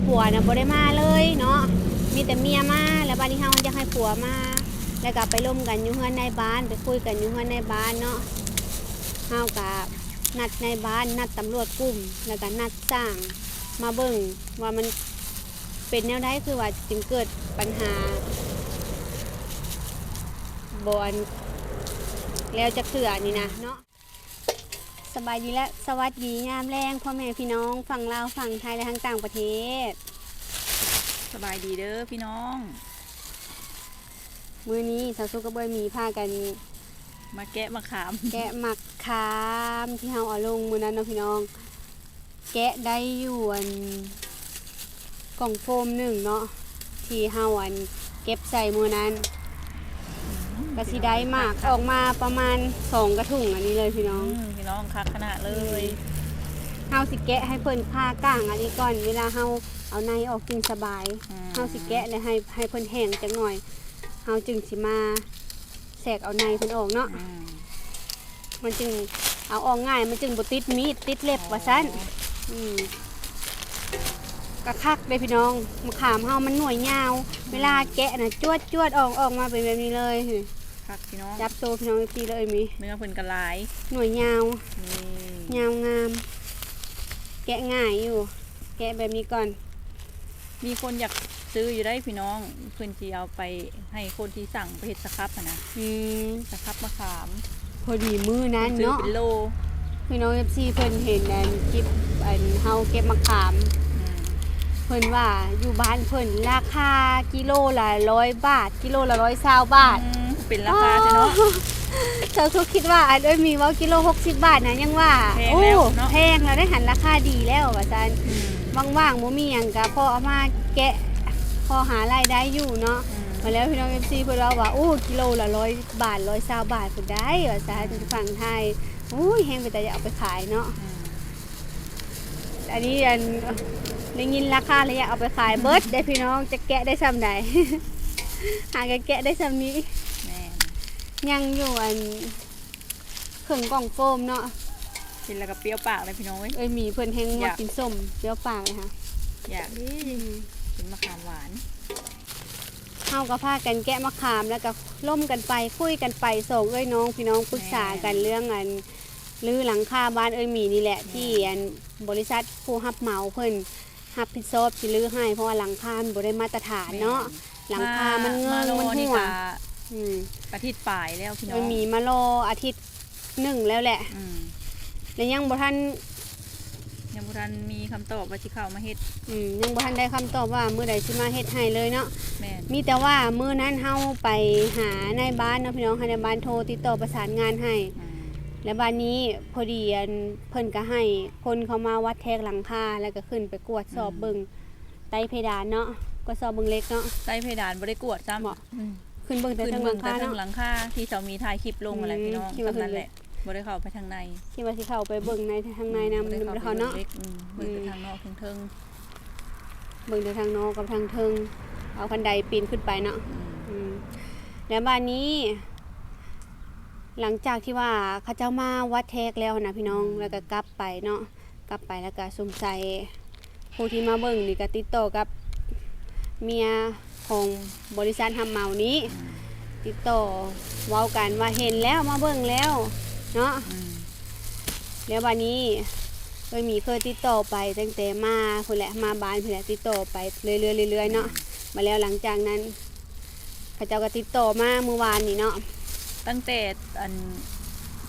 ຜົວນະບໍ່ໄດ້ມາເລີຍເນາະ ມີແຕ່ເມຍມາ ແລ້ວບາດນີ້ເຮົາຢາກໃຫ້ຜົວມາ ແລ້ວກໍໄປລົມກັນຢູ່ເຮືອນນາຍບ້ານ ໄປຄຸຍກັນຢູ່ເຮືອນນາຍບ້ານເນາະ. ເຮົາກໍນັດນາຍບ້ານ ນັດຕຳຫຼວດກຸ່ມ ແລ້ວກໍນັດຊ່າງມາເບິ່ງວ່າມັນເປັນແນວໃດ ຄືວ່າຈຶ່ງເກີດບັນຫາບໍ່ອັນແລ້ວຈັກເທື່ອນີ້ນະເນາະ. ສະບາຍດີ ແລະ ສະຫວັດດີຍາມແລງ ພໍ່ແມ່ພີ່ນ້ອງຝັ່ງລາວ ຝັ່ງໄທ ແລະ ທາງຕ່າງປະເທດ. ສະບາຍດີເດີພີ່ນ້ອງ. ມື້ນີ້ສາວສຸກກັບເອື້ອຍໝີພາກັນມາແກະໝາກຂາມ ແກະໝາກຂາມທີ່ເຮົາເອົາລົງມື້ນັ້ນເນາະພີ່ນ້ອງ. ແກະໄດ້ຢູ່ອັນ ກ່ອງໂຟມໜຶ່ງເນາະ ທີ່ເຮົາອັນເກັບໃສ່ມື້ນັ້ນ ກໍຊິໄດ້ໝາກອອກມາປະມານສອງກະທຸງອັນນີ້ເລີຍພີ່ນ້ອງ. ອືມ ພີ່ນ້ອງ ຄັກຂະໜາດເລີຍ. ເຮົາຊິແກະໃຫ້ເພິ່ນຜ່າກ້າງອັນນີ້ກ່ອນ ເວລາເຮົາເອົາໃນອອກຈຶ່ງສະບາຍ. ອືມ ເຮົາຊິແກະແລ້ວໃຫ້ ໃຫ້ເພິ່ນແຫ້ງຈັກໜ່ອຍ ເຮົາຈຶ່ງຊິມາແຊກເອົາໃນເພິ່ນອອກເນາະ. ອືມ ມັນຈຶ່ງເອົາອອກງ່າຍ ມັນຈຶ່ງບໍ່ຕິດມີດຕິດເລັບວ່າຊັ້ນ. ອືມ ກະຄັກເດ້ພີ່ນ້ອງ ໝາກຂາມເຮົາມັນໜ່ວຍຍາວ ເວລາແກະນະ ຈວດໆ ອອກ ອອກມາເປັນແບບນີ້ເລີຍ. ຄັກພີ່ນ້ອງ ຈັບໂຊພີ່ນ້ອງເອັຟຊີເລີຍ ມີເນື້ອເພິ່ນກະຫຼາຍ ໜ່ວຍຍາວ ນີ້ ຍາວງາມ ແກະງ່າຍຢູ່. ແກະແບບນີ້ກ່ອນ. ມີຄົນຢາກຊື້ຢູ່ໄດ໋ພີ່ນ້ອງ ເພິ່ນຊິເອົາໄປໃຫ້ຄົນທີ່ສັ່ງໄປເຮັດສະຄັບຫັ້ນນະ. ອືມ ສະຄັບໝາກຂາມ ພໍດີມື້ນັ້ນເນາະ ເປັນໂລ. ພີ່ນ້ອງເອັຟຊີເພິ່ນເຫັນອັນຄລິບອັນເຮົາເກັບໝາກຂາມ ອືມ ເພິ່ນວ່າຢູ່ບ້ານເພິ່ນລາຄາກິໂລລະຮ້ອຍບາດ ກິໂລລະຮ້ອຍຊາວບາດ. ອືມ ເປັນລາຄາແທ້ເນາະ. ເຈົ້າຄືຄິດວ່າອັນເອື້ອຍໝີເວົ້າກິໂລຫົກສິບບາດນະ ຍັງວ່າ ແພງແລ້ວເນາະ ໂອ້ ແພງແລ້ວເດ້ຫັ້ນ ລາຄາດີແລ້ວວ່າຊັ້ນ. ອືມ ວ່າງໆບໍ່ມີຫຍັງກະພໍເອົາມາແກະ ພໍຫາລາຍໄດ້ຢູ່ເນາະ. ອືມ ວ່າແລ້ວພີ່ນ້ອງເອັຟຊີເພິ່ນເວົ້າວ່າ ໂອ້ ກິໂລລະຮ້ອຍບາດ ຮ້ອຍຊາວບາດພຸ້ນໄດ໋ວ່າຊັ້ນ. ອືມ ຝັ່ງໄທ ໂອ້ຍ ແຮງເປັນຕາຢາກເອົາໄປຂາຍເນາະ. ອືມ ອັນນີ້ອັນ ໄດ້ຍິນລາຄາແລ້ວຢາກເອົາໄປຂາຍເບິດເດ້ພີ່ນ້ອງ ຈະແກະໄດ້ຊ່ຳໃດ ຫາກະແກະໄດ້ຊ່ຳນີ້. ແມ່ນ ຍັງຢູ່ອັນເຄິ່ງກ່ອງໂຟມເນາະ. ກິນແລ້ວກໍປ່ຽວປາກເລີຍພີ່ນ້ອງເອີຍ. ເອີຍ ມີເພິ່ນແຮງມັກກິນສົ້ມ ປ່ຽວປາກເລີຍຫະ. ຢາກເດ້ ອືມ ກິນໝາກຂາມຫວານ. ເຮົາກໍພາກັນແກະໝາກຂາມ ແລ້ວກໍລົມກັນໄປ ຄຸຍກັນໄປ ສອງເອື້ອຍນ້ອງພີ່ນ້ອງ ປຶກສາກັນເລື່ອງອັນ ຮື້ຫຼັງຄາບ້ານເອື້ອຍໝີນີ້ແຫຼະ ແມ່ນ ທີ່ອັນບໍລິສັດຜູ້ຮັບເໝົາເພິ່ນຮັບຜິດຊອບຊິຮື້ໃຫ້ ເພາະວ່າຫຼັງຄາມັນບໍ່ໄດ້ມາດຕະຖານເນາະ. ແມ່ນ ຫຼັງຄາມັນເງິ້ງ ມາ ມັນຮົ່ວ ມາລໍນີ້ກະ ອືມ ອາທິດປາຍແລ້ວພີ່ນ້ອງ ເອື້ອຍໝີມາລໍອາທິດໜຶ່ງແລ້ວແຫຼະ. ອືມ ແລະຍັງບໍ່ທັນ ຍັງບໍ່ທັນມີຄຳຕອບວ່າຊິເຂົ້າມາເຮັດ. ອືມ ຍັງບໍ່ທັນໄດ້ຄຳຕອບວ່າມື້ໃດຊິມາເຮັດໃຫ້ເລີຍເນາະ. ແມ່ນ ມີແຕ່ວ່າມື້ນັ້ນເຮົາໄປຫານາຍບ້ານເນາະພີ່ນ້ອງ ໃຫ້ນາຍບ້ານໂທຕິດຕໍ່ປະສານງານໃຫ້. ອືມ ແລ້ວບາດນີ້ພໍດີອັນເພິ່ນກໍໃຫ້ຄົນເຂົ້າມາວັດແທກຫຼັງຄາ ແລ້ວກໍຂຶ້ນໄປກວດສອບເບິ່ງ ອືມ ໃຕ້ເພດານເນາະ ກວດສອບເບິ່ງເຫຼັກເນາະ. ໃຕ້ເພດານບໍ່ໄດ້ກວດຊ້ຳ ເບາະ? ອືມ ຂຶ້ນເບິ່ງແຕ່ເທິງຫຼັງຄາເນາະ ຂຶ້ນເບິ່ງແຕ່ເທິງຫຼັງຄາ ທີ່ສາວມີຖ່າຍຄລິບລົງຫັ້ນແຫຼະ ອືມ ພີ່ນ້ອງ ສ່ຳນັ້ນແຫຼະ ບໍ່ໄດ້ເຂົ້າໄປທາງໃນ. ຄິດວ່າຊິເຂົ້າໄປເບິ່ງໃນທາງໃນນຳ ອືມ ບໍ່ໄດ້ເຂົ້າໄປເບິ່ງເຫຼັກ ອືມ ເບິ່ງແຕ່ ອືມ ທາງນອກເທິງໆ ເບິ່ງແຕ່ທາງນອກກັບທາງເທິງ ເອົາຄັນໄດປີນຂຶ້ນໄປເນາະ. ອືມ ອືມ ແລ້ວບາດນີ້ ຫຼັງຈາກທີ່ວ່າເຂົາເຈົ້າມາວັດແທກແລ້ວຫັ້ນນະພີ່ນ້ອງ ອືມ ແລ້ວກໍກັບໄປເນາະ ກັບໄປແລ້ວກໍສົງໄສ ຜູ້ທີ່ມາເບິ່ງນີ້ກໍຕິດຕໍ່ກັບເມຍຂອງບໍລິສັດຮັບເໝົານີ້ ອືມ ຕິດຕໍ່ເວົ້າກັນວ່າເຫັນແລ້ວ ມາເບິ່ງແລ້ວເນາະ. ອືມ ແລ້ວບາດນີ້ເອື້ອຍໝີເຄີຍຕິດຕໍ່ໄປຕັ້ງແຕ່ມາພຸ້ນແຫຼະ ມາບ້ານພຸ້ນແຫຼະ ຕິດຕໍ່ໄປເລື້ອຍໆ ເລື້ອຍໆ ເນາະ. ອືມ ມາແລ້ວຫຼັງຈາກນັ້ນ ເຂົາເຈົ້າກໍຕິດຕໍ່ມາມື້ວານນີ້ເນາະ ຕັ້ງແຕ່ອັນ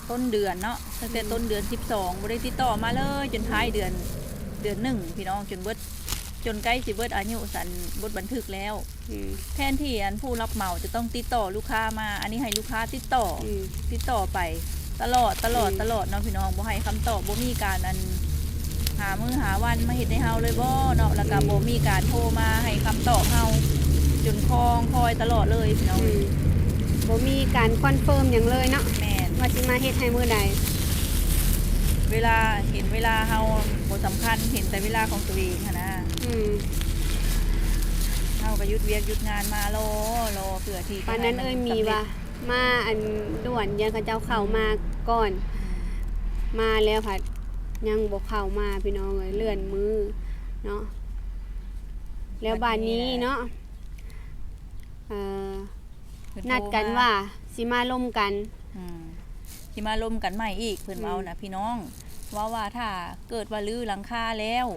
ຕົ້ນເດືອນເນາະ ຕັ້ງແຕ່ ອືມ ຕົ້ນເດືອນສິບສອງ ບໍ່ໄດ້ຕິດຕໍ່ມາເລີຍ ຈົນທ້າຍເດືອນ ເດືອນໜຶ່ງ ພີ່ນ້ອງ ຈົນເບິດ ຈົນໃກ້ຊິເບິດອາຍຸສັນ ບົດບັນທຶກແລ້ວ. ອືມ ແທນທີ່ອັນຜູ້ຮັບເໝົາຈະຕ້ອງຕິດຕໍ່ລູກຄ້າມາ ອັນນີ້ໃຫ້ລູກຄ້າຕິດຕໍ່ ອືມ ຕິດຕໍ່ໄປຕະຫຼອດ ຕະຫຼອດ ອືມ ຕະຫຼອດເນາະ ພີ່ນ້ອງ ບໍ່ໃຫ້ຄຳຕອບ ບໍ່ມີການອັນ ຫາມື້ຫາວັນມາເຮັດໃຫ້ເຮົາເລີຍບໍ່ເນາະ ແລ້ວກໍ ອືມ ບໍ່ມີການໂທມາໃຫ້ຄຳຕອບເຮົາ ຈົນຄອງຄອຍຕະຫຼອດເລີຍພີ່ນ້ອງ. ອືມ ບໍ່ມີການຄອນເຟີມຫຍັງເລີຍເນາະ. ແມ່ນ ວ່າຊິມາເຮັດໃຫ້ມື້ໃດ ເວລາ ເຫັນເວລາເຮົາບໍ່ສຳຄັນ ເຫັນແຕ່ເວລາຂອງຕົວເອງຫັ້ນນະ. ອືມ ເຮົາກໍຢຸດວຽກຢຸດງານມາລໍ ລໍເພື່ອທີ່ຈະ ປານນັ້ນເອີຍ ມີວ່າ ມາອັນດ່ວນ ຢ້ານເຂົາເຈົ້າເຂົ້າມາກ່ອນ ອືມ ມາແລ້ວພັດຍັງບໍ່ເຂົ້າມາ ພີ່ນ້ອງເອີຍ ເລື່ອນມື້ເນາະ. ແລ້ວບາດນີ້ເນາະ ເອີ ນັດກັນວ່າຊິມາລົມກັນ ອືມ ຊິມາລົມກັນໃໝ່ອີກ ເພິ່ນເວົ້ານະ ອືມ ພີ່ນ້ອງ ເວົ້າວ່າຖ້າເກີດວ່າຮື້ຫຼັງຄາແລ້ວ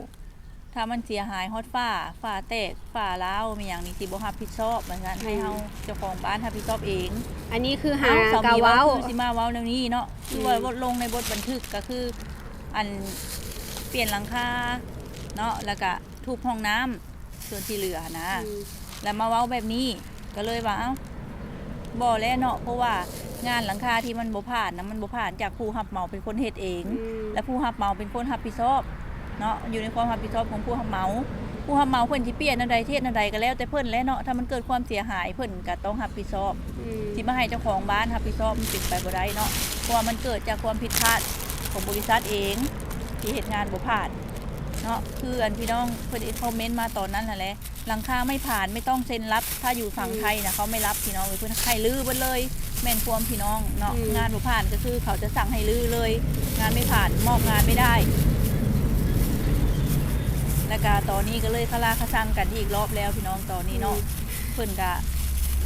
ຖ້າມັນເສຍຫາຍຮອດຝາ ຝາແຕກ ຝາລາວ ມີຫຍັງນີ້ ຊິບໍ່ຮັບຜິດຊອບວ່າຊັ້ນ ອືມ ໃຫ້ເຮົາເຈົ້າຂອງບ້ານຮັບຜິດຊອບເອງ. ອັນນີ້ຄືຫາກະເວົ້າ ຄືຊິມາເວົ້າແນວນີ້ເນາະ ຄືວ່າ ອືມ ລົງໃນບົດບັນທຶກ ກະຄື ອັນ ປ່ຽນຫຼັງຄາເນາະ ແລ້ວກະ ທຸບຫ້ອງນ້ຳ ສ່ວນທີ່ເຫຼືອຫັ້ນນະ ອືມ ແລ້ວມາເວົ້າແບບນີ້ ກໍເລີຍວ່າ ເອົ້າ ບໍ່ແລ້ວເນາະ ເພາະວ່າງານຫຼັງຄາທີ່ມັນບໍ່ຜ່ານນະ ມັນບໍ່ຜ່ານຈາກຜູ້ຮັບເໝົາເປັນຄົນເຮັດເອງ ອືມ ແລະ ຜູ້ຮັບເໝົາເປັນຄົນຮັບຜິດຊອບເນາະ ຢູ່ໃນຄວາມຮັບຜິດຊອບຂອງຜູ້ຮັບເໝົາ ຜູ້ຮັບເໝົາເພິ່ນຊິປ່ຽນແນວໃດ ເຮັດແນວໃດກໍແລ້ວແຕ່ເພິ່ນແຫຼະເນາະ ຖ້າມັນເກີດຄວາມເສຍຫາຍ ເພິ່ນກໍຕ້ອງຮັບຜິດຊອບ ອືມ ຊິມາໃຫ້ເຈົ້າຂອງບ້ານຮັບຜິດຊອບ ມັນເປັນໄປບໍ່ໄດ້ເນາະ ເພາະວ່າມັນເກີດຈາກຄວາມຜິດພາດຂອງບໍລິສັດເອງ ທີ່ເຮັດງານບໍ່ຜ່ານ ເນາະ ຄືອັນພີ່ນ້ອງເພິ່ນຄອມເມັນມາຕອນນັ້ນຫັ້ນແຫຼະ ຫຼັງຄາໄມ້ຜານ ໄມ່ຕ້ອງເຊັນຮັບ ຖ້າຢູ່ຝັ່ງໄທນະ ອືມ ເຂົາໄມ່ຮັບ ພີ່ນ້ອງເອີຍ ເພິ່ນໃຫ້ຮື້ເບິດເລີຍ ແມ່ນຄວາມພີ່ນ້ອງເນາະ ອືມ ງານບໍ່ຜ່ານກໍຄືເຂົາຈະສັ່ງໃຫ້ຮື້ເລີຍ ງານໄມ້ຜານ ມອບງານໄມ່ໄດ້ ແລ້ວກະຕອນນີ້ກໍເລີຍຄາລາຄາຊັງກັນອີກລອບແລ້ວ ພີ່ນ້ອງ ຕອນນີ້ເນາະ ອືມ ເພິ່ນກະ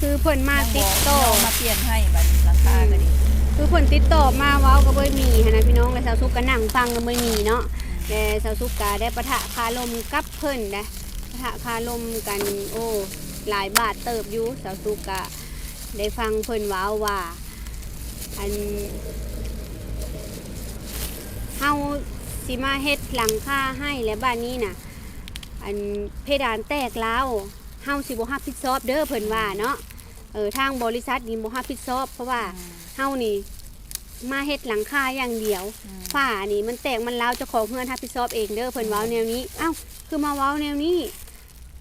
ຄືເພິ່ນມາຕິດຕໍ່ ຍັງບໍ່ມາປ່ຽນໃຫ້ ບັດນີ້ຫຼັງຄາກໍດີ ອືມ ຄືເພິ່ນຕິດຕໍ່ມາເວົ້າກັບເອື້ອຍໝີຫັ້ນນະພີ່ນ້ອງ ແລະ ສາວສຸກກໍນັ່ງຟັງກັບເອື້ອຍໝີເນາະ ອືມ ແລະ ສາວສຸກກໍໄດ້ປະທະຄາລົມກັບເພິ່ນນະ ປະທະຄາລົມກັນ ໂອ້ ຫຼາຍບາດເຕີບຢູ່ ສາວສຸກກໍໄດ້ຟັງເພິ່ນເວົ້າວ່າ ອັນ ເຮົາຊິມາເຮັດຫຼັງຄາໃຫ້ ແລະ ບາດນີ້ນະ ອັນ ເພດານແຕກລາວ ເຮົາຊິບໍ່ຮັບຜິດຊອບເດີ ເພິ່ນວ່າເນາະ ເອີ ທາງບໍລິສັດນີ້ບໍ່ຮັບຜິດຊອບ ເພາະວ່າ ອືມ ເຮົານີ້ມາເຮັດຫຼັງຄາຢ່າງດຽວ ອືມ ຝານີ້ມັນແຕກມັນລາວ ເຈົ້າຂອງເຮືອນຮັບຜິດຊອບເອງເດີ ເພິ່ນເວົ້າ ອືມ ແນວນີ້ ເອົ້າ ຄືມາເວົ້າແນວນີ້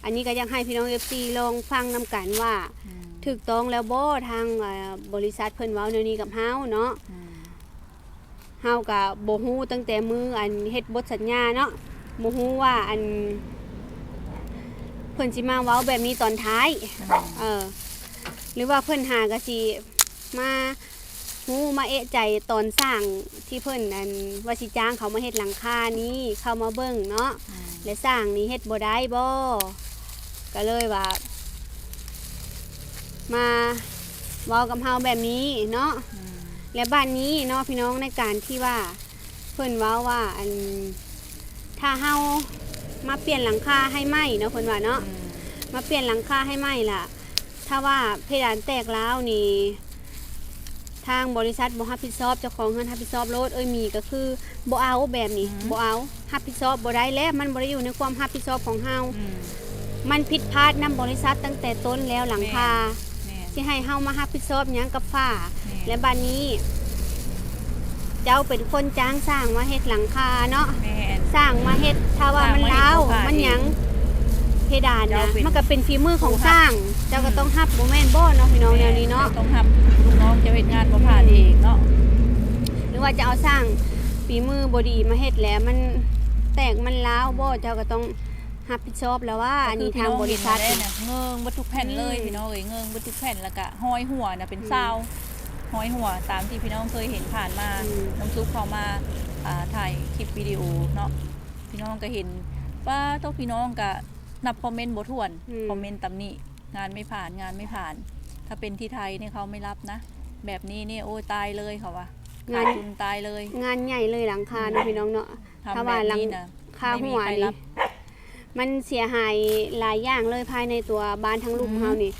ອັນນີ້ກໍຢາກໃຫ້ພີ່ນ້ອງເອັຟຊີລອງຟັງນຳກັນວ່າ ອືມ ຖືກຕ້ອງແລ້ວບໍ່ ທາງ ເອີ ບໍລິສັດເພິ່ນເວົ້າແນວນີ້ກັບເຮົາເນາະ ອືມ ເຮົາກະບໍ່ຮູ້ຕັ້ງແຕ່ມື້ອັນເຮັດບົດສັນຍາເນາະ ບໍ່ຮູ້ວ່າອັນ ເພິ່ນຊິມາເວົ້າແບບນີ້ຕອນທ້າຍ ອືມ ເອີ ຫຼືວ່າເພິ່ນຫາກະຊິມາຮູ້ມາເອະໃຈຕອນຊ່າງທີ່ເພິ່ນອັນວ່າຊິຈ້າງເຂົາມາເຮັດຫຼັງຄານີ້ ເຂົ້າມາເບິ່ງເນາະ ອືມ ແລະ ຊ່າງນີ້ເຮັດບໍ່ໄດ້ບໍ່ ກໍເລີຍວ່າ ມາເວົ້າກັບເຮົາແບບນີ້ເນາະ ອືມ ແລະ ບາດນີ້ເນາະ ພີ່ນ້ອງ ໃນການທີ່ວ່າເພິ່ນເວົ້າວ່າ ອັນ ຖ້າເຮົາມາປ່ຽນຫຼັງຄາໃຫ້ໃໝ່ເນາະ ເພິ່ນວ່າເນາະ ອືມ ມາປ່ຽນຫຼັງຄາໃຫ້ໃໝ່ລະ ຖ້າວ່າເພດານແຕກລາວນີ້ ທາງບໍລິສັດບໍ່ຮັບຜິດຊອບ ເຈົ້າຂອງເຮືອນຮັບຜິດຊອບໂລດ ເອື້ອຍໝີກໍຄືບໍ່ເອົາແບບນີ້ ອືມ ບໍ່ເອົາ ຮັບຜິດຊອບບໍ່ໄດ້ແລ້ວ ມັນບໍ່ໄດ້ຢູ່ໃນຄວາມຮັບຜິດຊອບຂອງເຮົາ ອືມ ມັນຜິດພາດນຳບໍລິສັດຕັ້ງແຕ່ຕົ້ນແລ້ວ ຫຼັງຄາ ແມ່ນ ແມ່ນ ຊິໃຫ້ເຮົາມາຮັບຜິດຊອບຫຍັງກັບຝາ ແມ່ນ ແລະ ບາດນີ້ ເຈົ້າເປັນຄົນຈ້າງຊ່າງມາເຮັດຫຼັງຄາເນາະ ແມ່ນ ຊ່າງມາເຮັດ ຖ້າວ່າມັນລາວ ມັນຫຍັງ ເພດານນະ ມັນກໍເປັນຝີມືຂອງຊ່າງ ເຈົ້າກໍຕ້ອງຮັບ ອືມ ບໍ່ແມ່ນບໍ່ເນາະ ພີ່ນ້ອງ ແນວນີ້ເນາະ ເຈົ້າຕ້ອງຮັບ ລູກນ້ອງເຈົ້າເຮັດງານບໍ່ຜ່ານເອງເນາະ ອືມ ຫຼືວ່າຈະເອົາຊ່າງຝີມືບໍ່ດີມາເຮັດແລ້ວ ມັນແຕກມັນລາວບໍ່ ອືມ ເຈົ້າກໍຕ້ອງຮັບຜິດຊອບແລ້ວວ່າ ອັນນີ້ທາງບໍລິສັດ ເງີ້ງເບິດທຸກແຜ່ນເລີຍ ອືມ ພີ່ນ້ອງເອີຍ ເງີ້ງເບິດທຸກແຜ່ນ ແລ້ວກະຮອຍຮົ່ວນະເປັນຊາວ ອືມ ຮອຍຮົ່ວຕາມທີ່ພີ່ນ້ອງເຄີຍເຫັນຜ່ານມາ ອືມ ນ້ອງສຸກເຂົ້າມາ ອ່າ ຖ່າຍຄລິບວິດີໂອເນາະ ພີ່ນ້ອງກໍເຫັນ ປາໂທ້ ພີ່ນ້ອງກໍນັບຄອມເມັນບໍ່ຖ້ວນ ອືມ ຄອມເມັນຕຳໜິ ງານໄມ່ຜ່ານ ງານໄມ່ຜ່ານ ຖ້າເປັນທີ່ໄທນີ້ເຂົາໄມ່ຮັບນະ ແບບນີ້ນີ້ ໂອ້ຍ ຕາຍເລີຍ ເຂົາວ່າ ງານ ຂາດທຶນຕາຍເລີຍ ງານໃຫຍ່ເລີຍຫຼັງຄາເນາະ ອືມ ພີ່ນ້ອງເນາະ ຖ້າວ່າຫຼັງຄາຮົ່ວນີ້ ມັນເສຍຫາຍຫຼາຍຢ່າງເລີຍພາຍໃນຕົວບ້ານທາງລຸ່ມ ອືມ ເຮົານີ້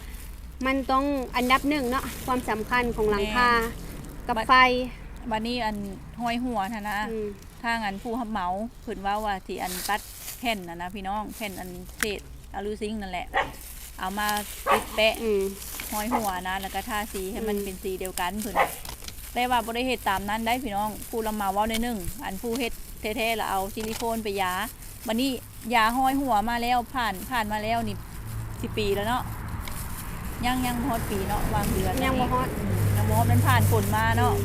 ມັນຕ້ອງອັນດັບໜຶ່ງເນາະ ຄວາມສຳຄັນຂອງຫຼັງຄາ ແມ່ນ ກັບໄຟ ບາດນີ້ອັນຮອຍຮົ່ວຫັ້ນນະ ອືມ ທາງອັນຜູ້ຮັບເໝົາເພິ່ນເວົ້າວ່າຊິອັນຕັດແຜ່ນຫັ້ນນະພີ່ນ້ອງ ແຜ່ນອັນເສດອາລູຊິງນັ້ນແຫຼະ ເອົາມາຕິດແປະ ອືມ ຮອຍຮົ່ວນະ ແລ້ວກໍທາສີໃຫ້ມັນ ອືມ ເປັນສີດຽວກັນເພິ່ນ ແຕ່ວ່າບໍ່ໄດ້ເຮັດຕາມນັ້ນໄດ໋ພີ່ນ້ອງ ຜູ້ຮັບເໝົາເວົ້າແນວໜຶ່ງ ອັນຜູ້ເຮັດແທ້ໆລະເອົາຊິລິໂຄນໄປຢາ ບັດນີ້ຢາຮອຍຮົ່ວມາແລ້ວ ຜ່ານ ຜ່ານມາແລ້ວນີ້ ຊິປີແລ້ວເນາະ ຍັງ ຍັງບໍ່ຮອດປີເນາະ ວາງເດືອນ ຍັງບໍ່ຮອດ ອືມ ຍັງບໍ່ຮອດ ມັນຜ່ານຝົນມາເນາະ ອືມ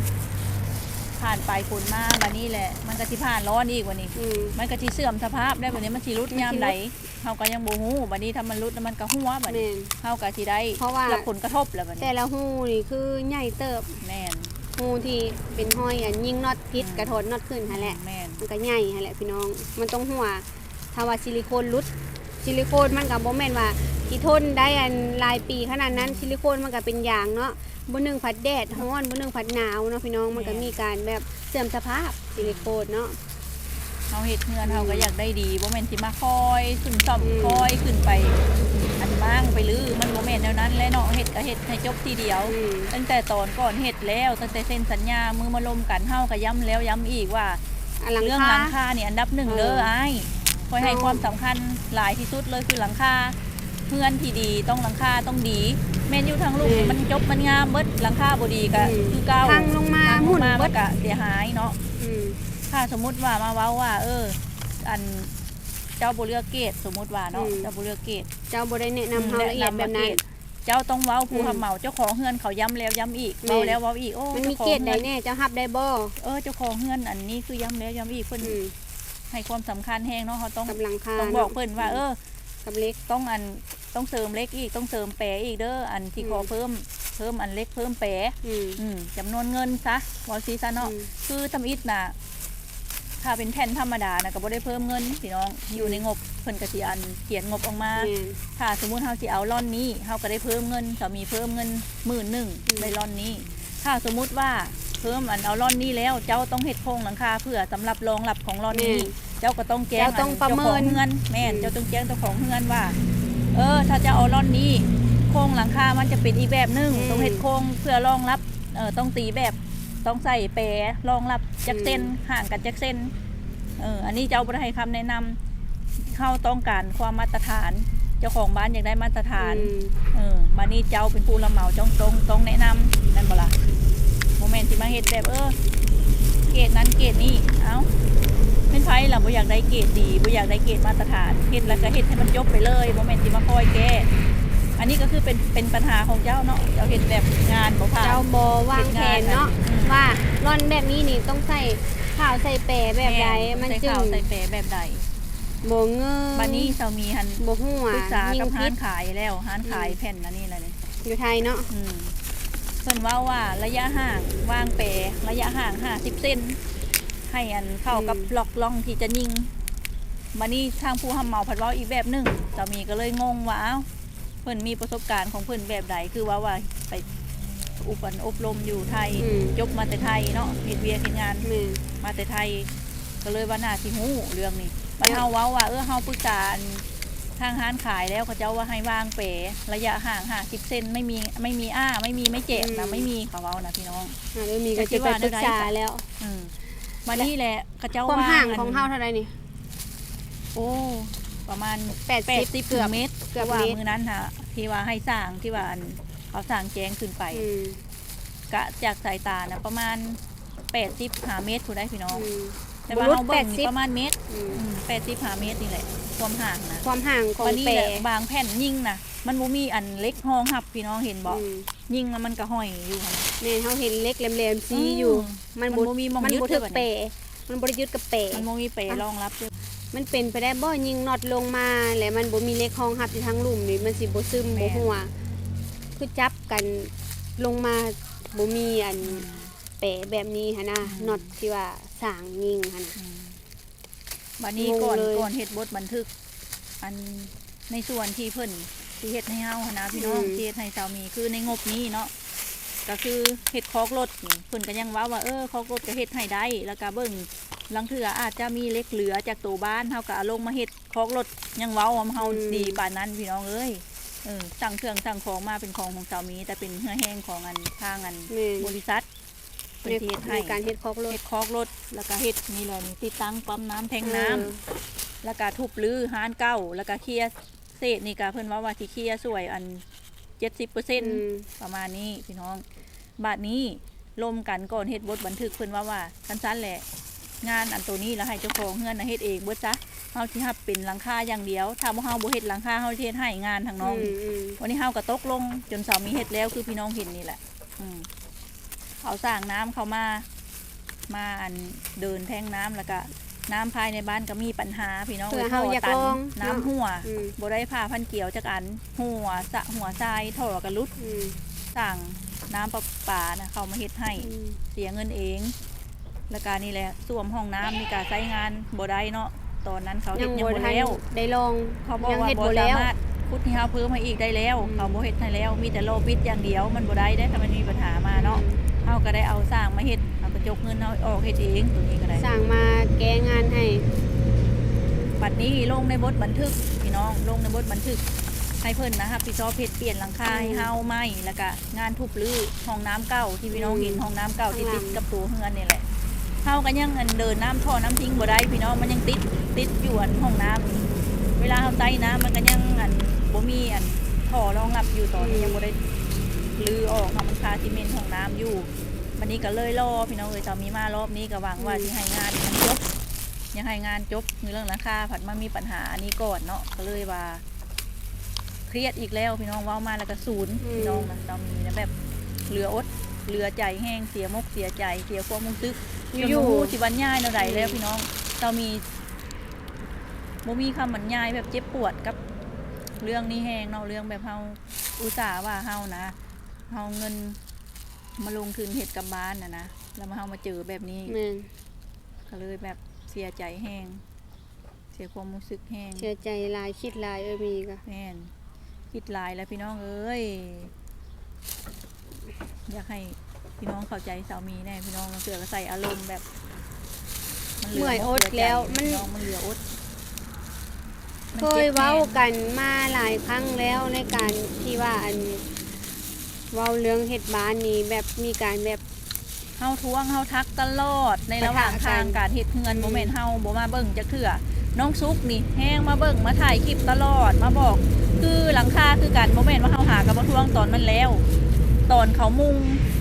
ຜ່ານປາຍຝົນມາ ບາດນີ້ແຫຼະ ມັນກໍຊິຜ່ານຮ້ອນອີກ ບາດນີ້ ອືມ ມັນກໍຊິເສື່ອມສະພາບແລ້ວ ບາດນີ້ມັນຊິຫຼຸດຍາມໃດ ມັນຊິຫຼຸດ ເຮົາກໍຍັງບໍ່ຮູ້ ບາດນີ້ຖ້າມັນຫຼຸດແລ້ວມັນກໍຮົ່ວ ບາດນີ້ ແມ່ນ ເຮົາກໍຊິໄດ້ ເພາະວ່າ ຮັບຜົນກະທົບແລ້ວ ບາດນີ້ ແຕ່ລະຮູນີ້ຄືໃຫຍ່ເຕີບ ແມ່ນ ຮູທີ່ເປັນຮອຍອັນຍິງນັອດຜິດ ອືມ ກະຖອນນັອດຂຶ້ນຫັ້ນແຫຼະ ແມ່ນ ມັນກໍໃຫຍ່ຫັ້ນແຫຼະພີ່ນ້ອງ ມັນຕ້ອງຮົ່ວ ຖ້າວ່າຊິລິໂຄນຫຼຸດ ຊິລິໂຄນມັນກໍບໍ່ແມ່ນວ່າຊິທົນໄດ້ອັນຫຼາຍປີຂະໜາດນັ້ນ. ຊິລິໂຄນມັນກໍເປັນຢາງເນາະ, ມື້ໜຶ່ງພັດແດດຮ້ອນ ມື້ໜຶ່ງພັດໜາວເນາະພີ່ນ້ອງ, ມັນກໍມີການແບບເສື່ອມສະພາບ ຊິລິໂຄນເນາະ. ເຮົາເຮັດເຮືອນ ເຮົາກໍຢາກໄດ້ດີ ບໍ່ແມ່ນຊິມາຄອຍຊຸ່ມຊ່ອມ ອືມ ຄອຍຂຶ້ນໄປ ອັນມ້າງໄປລື ມັນບໍ່ແມ່ນແນວນັ້ນແຫຼະເນາະ. ເຮັດກໍເຮັດໃຫ້ຈົບທີດຽວ ອືມ ຕັ້ງແຕ່ຕອນກ່ອນເຮັດແລ້ວ ຕັ້ງແຕ່ເຊັນສັນຍາ ມື້ມາລົມກັນ ເຮົາກໍຢ້ຳແລ້ວຢ້ຳອີກວ່າ ອັນຫຼັງຄາ ເລື່ອງຫຼັງຄານີ້ອັນດັບໜຶ່ງເດີ ເອີ ອ້າຍ ຂ້ອຍໃຫ້ຄວາມສຳຄັນຫຼາຍທີ່ສຸດເລີຍ ຄືຫຼັງຄາ. ເຮືອນທີ່ດີຕ້ອງຫຼັງຄາຕ້ອງດີ. ແມ່ນຢູ່ທາງລຸ່ມ ແມ່ນ ມັນຈົບມັນງາມເບິດ ຫຼັງຄາບໍ່ດີກໍ ອືມ ຄືເກົ່າ ພັງລົງມາ ພັງລົງມາ ໝຸ່ນເບິດ ມັນກໍເສຍຫາຍເນາະ. ອືມ ຖ້າສົມມຸດວ່າມາເວົ້າວ່າ ເອີ ອັນ ເຈົ້າບໍ່ເລືອກເກດ ສົມມຸດວ່າເນາະ ອືມ ເຈົ້າບໍ່ເລືອກເກດ ເຈົ້າບໍ່ໄດ້ແນະນຳເຮົາ ອືມ ລະອຽດແບບນັ້ນ ແນະນຳວ່າເກດ ເຈົ້າຕ້ອງເວົ້າຜູ້ ອືມ ຮັບເໝົາ ເຈົ້າຂອງເຮືອນເຂົາຢ້ຳແລ້ວຢ້ຳອີກ ແມ່ນ ເວົ້າແລ້ວເວົ້າອີກ ໂອ້ ມັນມີເກດໃດແນ່ ເຈົ້າຮັບໄດ້ບໍ່? ເອີ ເຈົ້າຂອງເຮືອນອັນນີ້ຄືຢ້ຳແລ້ວຢ້ຳອີກ ເພິ່ນ ອືມ ໃຫ້ຄວາມສຳຄັນແຮງເນາະ. ເຮົາຕ້ອງ ກຳລັງຄາ ຕ້ອງບອກເພິ່ນວ່າ ອືມ ເອີ ກັບເຫຼັກ ຕ້ອງອັນ ຕ້ອງເສີມເຫຼັກອີກ ຕ້ອງເສີມແປອີກເດີ ອັນຊິຂໍ ອືມ ເພີ່ມ ເພີ່ມອັນເຫຼັກ ເພີ່ມແປ ອືມ ອືມ ຈຳນວນເງິນຊະ ເວົ້າຊີ້ຊະເນາະ ອືມ ຄືທຳອິດນະ ຖ້າເປັນແຜ່ນທຳມະດານະ ກໍບໍ່ໄດ້ເພີ່ມເງິນພີ່ນ້ອງ ອືມ ຢູ່ໃນງົບ ເພິ່ນກໍຊິອັນຂຽນງົບອອກມາ ແມ່ນ ຖ້າສົມມຸດເຮົາຊິເອົາລ່ອນນີ້ ເຮົາກໍໄດ້ເພີ່ມເງິນ ສາມີເພີ່ມເງິນໝື່ນໜຶ່ງ ອືມ ໄດ້ລ່ອນນີ້. ຖ້າສົມມຸດວ່າເພີ່ມອັນເອົາລ່ອນນີ້ແລ້ວ ເຈົ້າຕ້ອງເຮັດໂຄງຫຼັງຄາເພື່ອສຳລັບລອງຮັບຂອງລ່ອນນີ້ ແມ່ນ ເຈົ້າກໍຕ້ອງແຈ້ງ ເຈົ້າຕ້ອງປະເມີນ ອັນເຈົ້າຂອງເຮືອນ ແມ່ນ ອືມ ເຈົ້າຕ້ອງແຈ້ງເຈົ້າຂອງເຮືອນວ່າ ເອີ ຖ້າເຈົ້າເອົາລ່ອນນີ້ ໂຄງຫຼັງຄາມັນຈະເປັນອີກແບບໜຶ່ງ ອືມ ຕ້ອງເຮັດໂຄງເພື່ອລອງຮັບ ເອີ ຕ້ອງຕີແບບ ຕ້ອງໃສ່ແປລອງຮັບຈັກເຊັນ ອືມ ຫ່າງກັນຈັກເຊັນ ເອີ ອັນນີ້ເຈົ້າບໍ່ໄດ້ໃຫ້ຄຳແນະນຳ ເຮົາຕ້ອງການຄວາມມາດຕະຖານ ເຈົ້າຂອງບ້ານຢາກໄດ້ມາດຕະຖານ ອືມ ເອີ ບາດນີ້ເຈົ້າເປັນຜູ້ຮັບເໝົາ ຕ້ອງ ຕ້ອງ ຕ້ອງແນະນຳ ແມ່ນບໍ່ລະ? ບໍ່ແມ່ນຊິມາເຮັດແບບ ເອີ ເກດນັ້ນເກດນີ້ ເອົ້າ ແມ່ນໃຜລະບໍ່ຢາກໄດ້ເກດດີ ບໍ່ຢາກໄດ້ເກດມາດຕະຖານ ເຮັດແລ້ວກໍເຮັດໃຫ້ມັນຈົບໄປເລີຍ ບໍ່ແມ່ນຊິມາຄອຍແກ້. ອັນນີ້ກໍຄືເປັນ ເປັນບັນຫາຂອງເຈົ້າເນາະ ເຈົ້າເຮັດແບບງານບໍ່ຜ່ານ ເຈົ້າບໍ່ວາງແຜນເນາະ ເຮັດງານ ອືມ ວ່າລ່ອນແບບນີ້ນີ້ຕ້ອງໃສ່ຂາວໃສ່ແປແບບໃດ ແມ່ນ ມັນຈຶ່ງ ຕ້ອງໃສ່ຂາວໃສ່ແປແບບໃດ ບໍ່ເງີ ບາດນີ້ສາມີຫັ້ນ ບໍ່ຮູ້ວ່າ ປຶກສາກັບຮ້ານຂາຍແລ້ວ ຮ້ານຂາຍ ອືມ ແຜ່ນອັນນີ້ລະນີ້ ຢູ່ໄທເນາະ ອືມ ເພິ່ນເວົ້າວ່າໄລຍະຫ່າງ ວາງແປໄລຍະຫ່າງຫ້າສິບເຊັນ ໃຫ້ອັນເຂົ້າກັບ ອືມ ລັອກລ່ອງທີ່ຈະຍິງ. ບາດນີ້ທາງຜູ້ຮັບເໝົາພັດເວົ້າອີກແບບໜຶ່ງ ສາມີກໍເລີຍງົງວ່າ ອ້າວ ເພິ່ນມີປະສົບການຂອງເພິ່ນແບບໃດ ຄືວ່າ ວ່າໄປອຸບ ອັນ ອົບຮົມຢູ່ໄທ ອືມ ຈົບມາແຕ່ໄທເນາະ ເຮັດວຽກເຮັດງານ ແມ່ນ ມາແຕ່ໄທ ກໍເລີຍວ່າໜ້າຊິຮູ້ເລື່ອງນີ້. ບັດເຮົາເວົ້າວ່າ ເອີ ເຮົາປຶກສາ ອັນ ທາງຮ້ານຂາຍແລ້ວ ເຂົາເຈົ້າວ່າໃຫ້ວາງແປໄລຍະຫ່າງຫ້າສິບເຊັນ ໄມ່ມີ ໄມ່ມີອ້າ ໄມ່ມີໄມ້ແຈບນະ ອືມ ໄມ່ມີ ເຂົາເວົ້ານະພີ່ນ້ອງ ຫາບໍ່ມີກໍຈະໄປປຶກສາແລ້ວ ເອີ ບາດນີ້ແຫຼະ ເຂົາເຈົ້າ ຄວາມຫ່າງຂອງເຮົາເທົ່າໃດນີ້? ໂອ້ ປະມານແປດສິບ ແປດສິບ ເກືອບ ເມດ ເກືອບ ເພາະວ່າມື້ນັ້ນຫາ ທີ່ວ່າໃຫ້ສ້າງ ທີ່ວ່າອັນ ເຂົາສ້າງແຈງຂຶ້ນໄປ ອືມ ກະຈາກສາຍຕານະ ປະມານແປດສິບຫ້າເມດພຸ້ນໃດ໋ພີ່ນ້ອງ ອືມ ແຕ່ວ່າເຮົາເບິ່ງນີ້ປະມານເມດ ອືມ ອືມ ແປດສິບຫ້າເມດນີ້ແຫຼະ ຄວາມຫ່າງນະ ຄວາມຫ່າງຂອງແປ ບາດນີ້ແຫຼະ ບາງແຜ່ນຍິງນະ ມັນບໍ່ມີອັນເຫຼັກຮອງຮັບ ພີ່ນ້ອງເຫັນບໍ່? ອືມ ຍິງແລ້ວມັນກະຫ້ອຍຢູ່ຫັ້ນນະ ແມ່ນ ເຮົາເຫັນເຫຼັກແຫຼມໆຊີ້ຢູ່ ອືມ ມັນບໍ່ ມັນບໍ່ມີໝ່ອງ ມັນບໍ່ຖືກແປ ມັນບໍ່ໄດ້ຍຶດກັບແປ ມັນບໍ່ມີແປ ອ່ະ ລອງຮັບຢູ່ ມັນເປັນໄປໄດ້ບໍ່ ຍິງນັອດລົງມາ ແລະ ມັນບໍ່ມີເຫຼັກຮອງຮັບຢູ່ທາງລຸ່ມນີ້ ມັນຊິບໍ່ຊຶມ ແມ່ນ ບໍ່ຮົ່ວ ຄືຈັບກັນລົງມາ ບໍ່ມີອັນ ອືມ ແປແບບນີ້ຫັ້ນນະ ອືມ ນັອດທີ່ວ່າສ້າງຍິງຫັ້ນນະ ອືມ ບາດນີ້ກ່ອນ ງົງເລີຍ ກ່ອນເຮັດບົດບັນທຶກ ອັນ ໃນສ່ວນທີ່ເພິ່ນຊິເຮັດໃຫ້ເຮົາຫັ້ນນະພີ່ນ້ອງ ອືມ ຊິເຮັດໃຫ້ສາວໝີ ຄືໃນງົບນີ້ເນາະ ກໍຄືເຮັດຄອກລົດນີ້ ເພິ່ນກໍຍັງເວົ້າວ່າ ເອີ ຄອກລົດກໍເຮັດໃຫ້ໄດ້ ແລ້ວກໍເບິ່ງ ລາງເທື່ອອາດຈະມີເຫຼັກເຫຼືອຈາກໂຕບ້ານ ເຮົາກໍເອົາລົງມາເຮັດຄອກລົດ ຍັງເວົ້າວ່າເຮົາ ອືມ ດີປານນັ້ນ ພີ່ນ້ອງເອີຍ ເອີ ສັ່ງເຄື່ອງສັ່ງຂອງມາເປັນຂອງຂອງສາວໝີ ແຕ່ເປັນເຫື່ອແຮງຂອງອັນ ທາງອັນ ແມ່ນ ບໍລິສັດ ເພິ່ນຊິເຮັດໃຫ້ ໃນການເຮັດຄອກລົດ ເຮັດຄອກລົດ ແລ້ວກະເຮັດນີ້ແຫຼະ ນີ້ ຕິດຕັ້ງປ້ຳນ້ຳແທງນ້ຳ ເອີ ແລ້ວກະທຸບຮື້ຮ້ານເກົ່າ ແລ້ວກະເຄຍເສດນີ້ກະ ເພິ່ນເວົ້າວ່າຊິເຄຍຊ່ວຍອັນເຈັດສິບເປີເຊັນ ອືມ ປະມານນີ້ພີ່ນ້ອງ. ບາດນີ້ລົມກັນກ່ອນເຮັດບົດບັນທຶກ ເພິ່ນເວົ້າວ່າ ຄັນຊັ້ນແຫຼະ ງານອັນໂຕນີ້ລະໃຫ້ເຈົ້າຂອງເຮືອນນະເຮັດເອງເບິດຊະ ເຮົາຊິຮັບເປັນຫຼັງຄາຢ່າງດຽວ ຖ້າພວກເຮົາບໍ່ເຮັດຫຼັງຄາ ເຮົາຊິເຮັດໃຫ້ງານທາງນອກນີ້ ອືມ ອືມ ວັນນີ້ເຮົາກະຕົກລົງ ຈົນສາວໝີເຮັດແລ້ວ ຄືພີ່ນ້ອງເຫັນນີ້ແຫຼະ ອືມ ເອົາສ້າງນ້ຳເຂົ້າມາ ມາອັນເດີນແທງນ້ຳ ແລ້ວກະນ້ຳພາຍໃນບ້ານກໍມີປັນຫາພີ່ນ້ອງເອີຍ ເພື່ອເຮົາຢາກລອງ ທໍ່ຕັນ ນ້ຳຮົ່ວ ອືມ ບໍ່ໄດ້ຜ້າພັນກຽວຈັກອັນ ຮົ່ວສະ ຮົ່ວຊາຍ ທໍ່ກໍຫຼຸດ ອືມ ສ້າງນ້ຳປະປານະເຂົ້າມາເຮັດໃຫ້ ອືມ ເສຍເງິນເອງ ແລ້ວກະນີ້ແຫຼະ ສ້ວມຫ້ອງນ້ຳນີ້ກະໃຊ້ງານບໍ່ໄດ້ເນາະ ຕອນນັ້ນເຂົາເຮັດຍັງບໍ່ທັນໄດ້ລອງ ເຂົາບອກວ່າບໍ່ສາມາດຂຸດໃຫ້ເຮົາເພີ່ມໃຫ້ອີກໄດ້ແລ້ວ ອືມ ເຂົາບໍ່ເຮັດໃຫ້ແລ້ວ ມີແຕ່ລໍປິດຢ່າງດຽວ ມັນບໍ່ໄດ້ເດ້ ຖ້າມັນມີບັນຫາມາເນາະ ອືມ ເຮົາກໍໄດ້ເອົາຊ່າງມາເຮັດ ເຮົາກໍຈົກເງິນເຮົາອອກເຮັດເອງ ໂຕນີ້ກໍໄດ້ ຊ່າງມາແກ້ງານໃຫ້ ບັດນີ້ລົງໃນບົດບັນທຶກ ພີ່ນ້ອງ ລົງໃນບົດບັນທຶກ ໃຫ້ເພິ່ນນະຮັບຜິດຊອບເຮັດປ່ຽນຫຼັງຄາໃຫ້ເຮົາໃໝ່ ແລ້ວກະ ງານທຸບຮື້ຫ້ອງນ້ຳເກົ່າ ທີ່ພີ່ນ້ອງເຫັນ ອືມ ຫ້ອງນ້ຳເກົ່າທີ່ຕິດກັບຕົວເຮືອນນີ້ແຫຼະ ເຮົາກໍຍັງອັນເດີນນ້ຳທໍ່ນ້ຳທິງບໍ່ໄດ້ພີ່ນ້ອງ ມັນຍັງຕິດ ຕິດຢູ່ອັນຫ້ອງນ້ຳນີ້ ເວລາເຮົາໃຊ້ນ້ຳມັນກໍຍັງອັນບໍ່ມີອັນທໍ່ຮອງຮັບຢູ່ ຕອນນີ້ ອືມ ຍັງບໍ່ໄດ້ຮື້ອອກເນາະ ມັນຄາຊີເມັນຫ້ອງນ້ຳຢູ່ ບັດນີ້ກໍເລີຍລໍພີ່ນ້ອງເອີຍ ສາວມີມາລອບນີ້ກໍຫວັງວ່າ ອືມ ຊິໃຫ້ງານມັນຈົບ ຢາກໃຫ້ງານຈົບ ເລື່ອງຫຼັງຄາພັດມາມີບັນຫາອັນນີ້ກ່ອນເນາະ ກໍເລີຍວ່າ ຄຽດອີກແລ້ວພີ່ນ້ອງ ເວົ້າມາແລ້ວກໍສູນ ອືມ ພີ່ນ້ອງນະ ສາວມີນະແບບເຫຼືອອົດເຫຼືອໃຈແຮງ ເສຍມົກເສຍໃຈ ເສຍຄວາມຮູ້ສຶກ ຢູ່ໆ ຈົນບໍ່ຮູ້ຊິບັນຍາຍແນວໃດແລ້ວ ອືມ ພີ່ນ້ອງ ສາວມີບໍ່ມີຄຳບັນຍາຍ ແບບເຈັບປວດກັບເລື່ອງນີ້ແຮງເນາະ ເລື່ອງແບບເຮົາອຸດສ່າວ່າເຮົານະ ເຮົາເງິນມາລົງທຶນເຮັດກັບບ້ານນະນະ ແລ້ວມາ ເຮົາມາເຈີແບບນີ້ ແມ່ນ ກໍເລີຍແບບເສຍໃຈແຮງ. ເສຍຄວາມຮູ້ສຶກແຮງ ເສຍໃຈຫຼາຍ ຄິດຫຼາຍ ເອີຍ ມີກະ ແມ່ນ ຄິດຫຼາຍແລ້ວພີ່ນ້ອງເອີຍ ຢາກໃຫ້ພີ່ນ້ອງເຂົ້າໃຈສາວມີແດ່ ພີ່ນ້ອງ ລາງເທື່ອກໍໃສ່ອາລົມແບບ ມັນເຫຼືອ ເມື່ອຍອົດແລ້ວ ມັນ ພີ່ນ້ອງ ມັນເຫຼືອອົດ ມັນເຈັບແຮງ ເຄີຍເວົ້າກັນມາຫຼາຍຄັ້ງແລ້ວ ໃນການທີ່ວ່າ ອັນ ເວົ້າເລື່ອງເຮັດບ້ານນີ້ ແບບ ມີການແບບ ເຮົາທວງເຮົາທັກຕະຫຼອດໃນລະຫວ່າງທາງການເຮັດເຮືອນ ປະທະກັນ ອືມ ບໍ່ແມ່ນເຮົາບໍ່ມາເບິ່ງຈັກເທື່ອ ນ້ອງສຸກນີ້ແຮງມາເບິ່ງມາຖ່າຍຄລິບຕະຫຼອດ ມາບອກ ຄືຫຼັງຄາຄືກັນ ບໍ່ແມ່ນວ່າເຮົາຫາກໍມາທວງຕອນມັນແລ້ວ ຕອນເຂົາມຸງ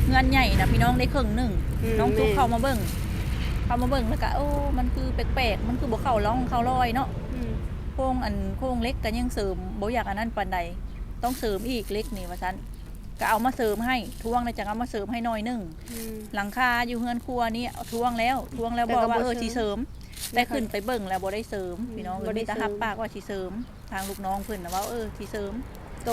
ເຮືອນໃຫຍ່ນະ ພີ່ນ້ອງ ໄດ້ເຄິ່ງໜຶ່ງ ອືມ ນ້ອງສຸກ ແມ່ນ ເຂົ້າມາເບິ່ງ ເຂົ້າມາເບິ່ງແລ້ວກໍ ໂອ້ ມັນຄືແປກໆ ມັນຄືບໍ່ເຂົ້າຮ່ອງເຂົ້າລອຍເນາະ ອືມ ໂຄງ ອັນ ໂຄງເຫຼັກກໍຍັງເສີມບໍ່ຢາກອັນນັ້ນປານໃດ ຕ້ອງເສີມອີກເຫຼັກນີ້ວ່າຊັ້ນ ກໍເອົາມາເສີມໃຫ້ ທວງແລ້ວຈັ່ງເອົາມາເສີມໃຫ້ໜ້ອຍໜຶ່ງ ອືມ ຫຼັງຄາຢູ່ເຮືອນຄົວນີ້ທວງແລ້ວ ທວງແລ້ວ ແຕ່ກໍບໍ່ເສີມ ບອກວ່າ ເອີ ຊິເສີມ ແຕ່ຂຶ້ນໄປເບິ່ງແລ້ວບໍ່ໄດ້ເສີມ ອືມ ພີ່ນ້ອງເອີຍ ບໍ່ໄດ້ເສີມ ມີແຕ່ຮັບປາກວ່າຊິເສີມ ທາງລູກນ້ອງເພິ່ນນະເວົ້າ ເອີ ຊິເສີມ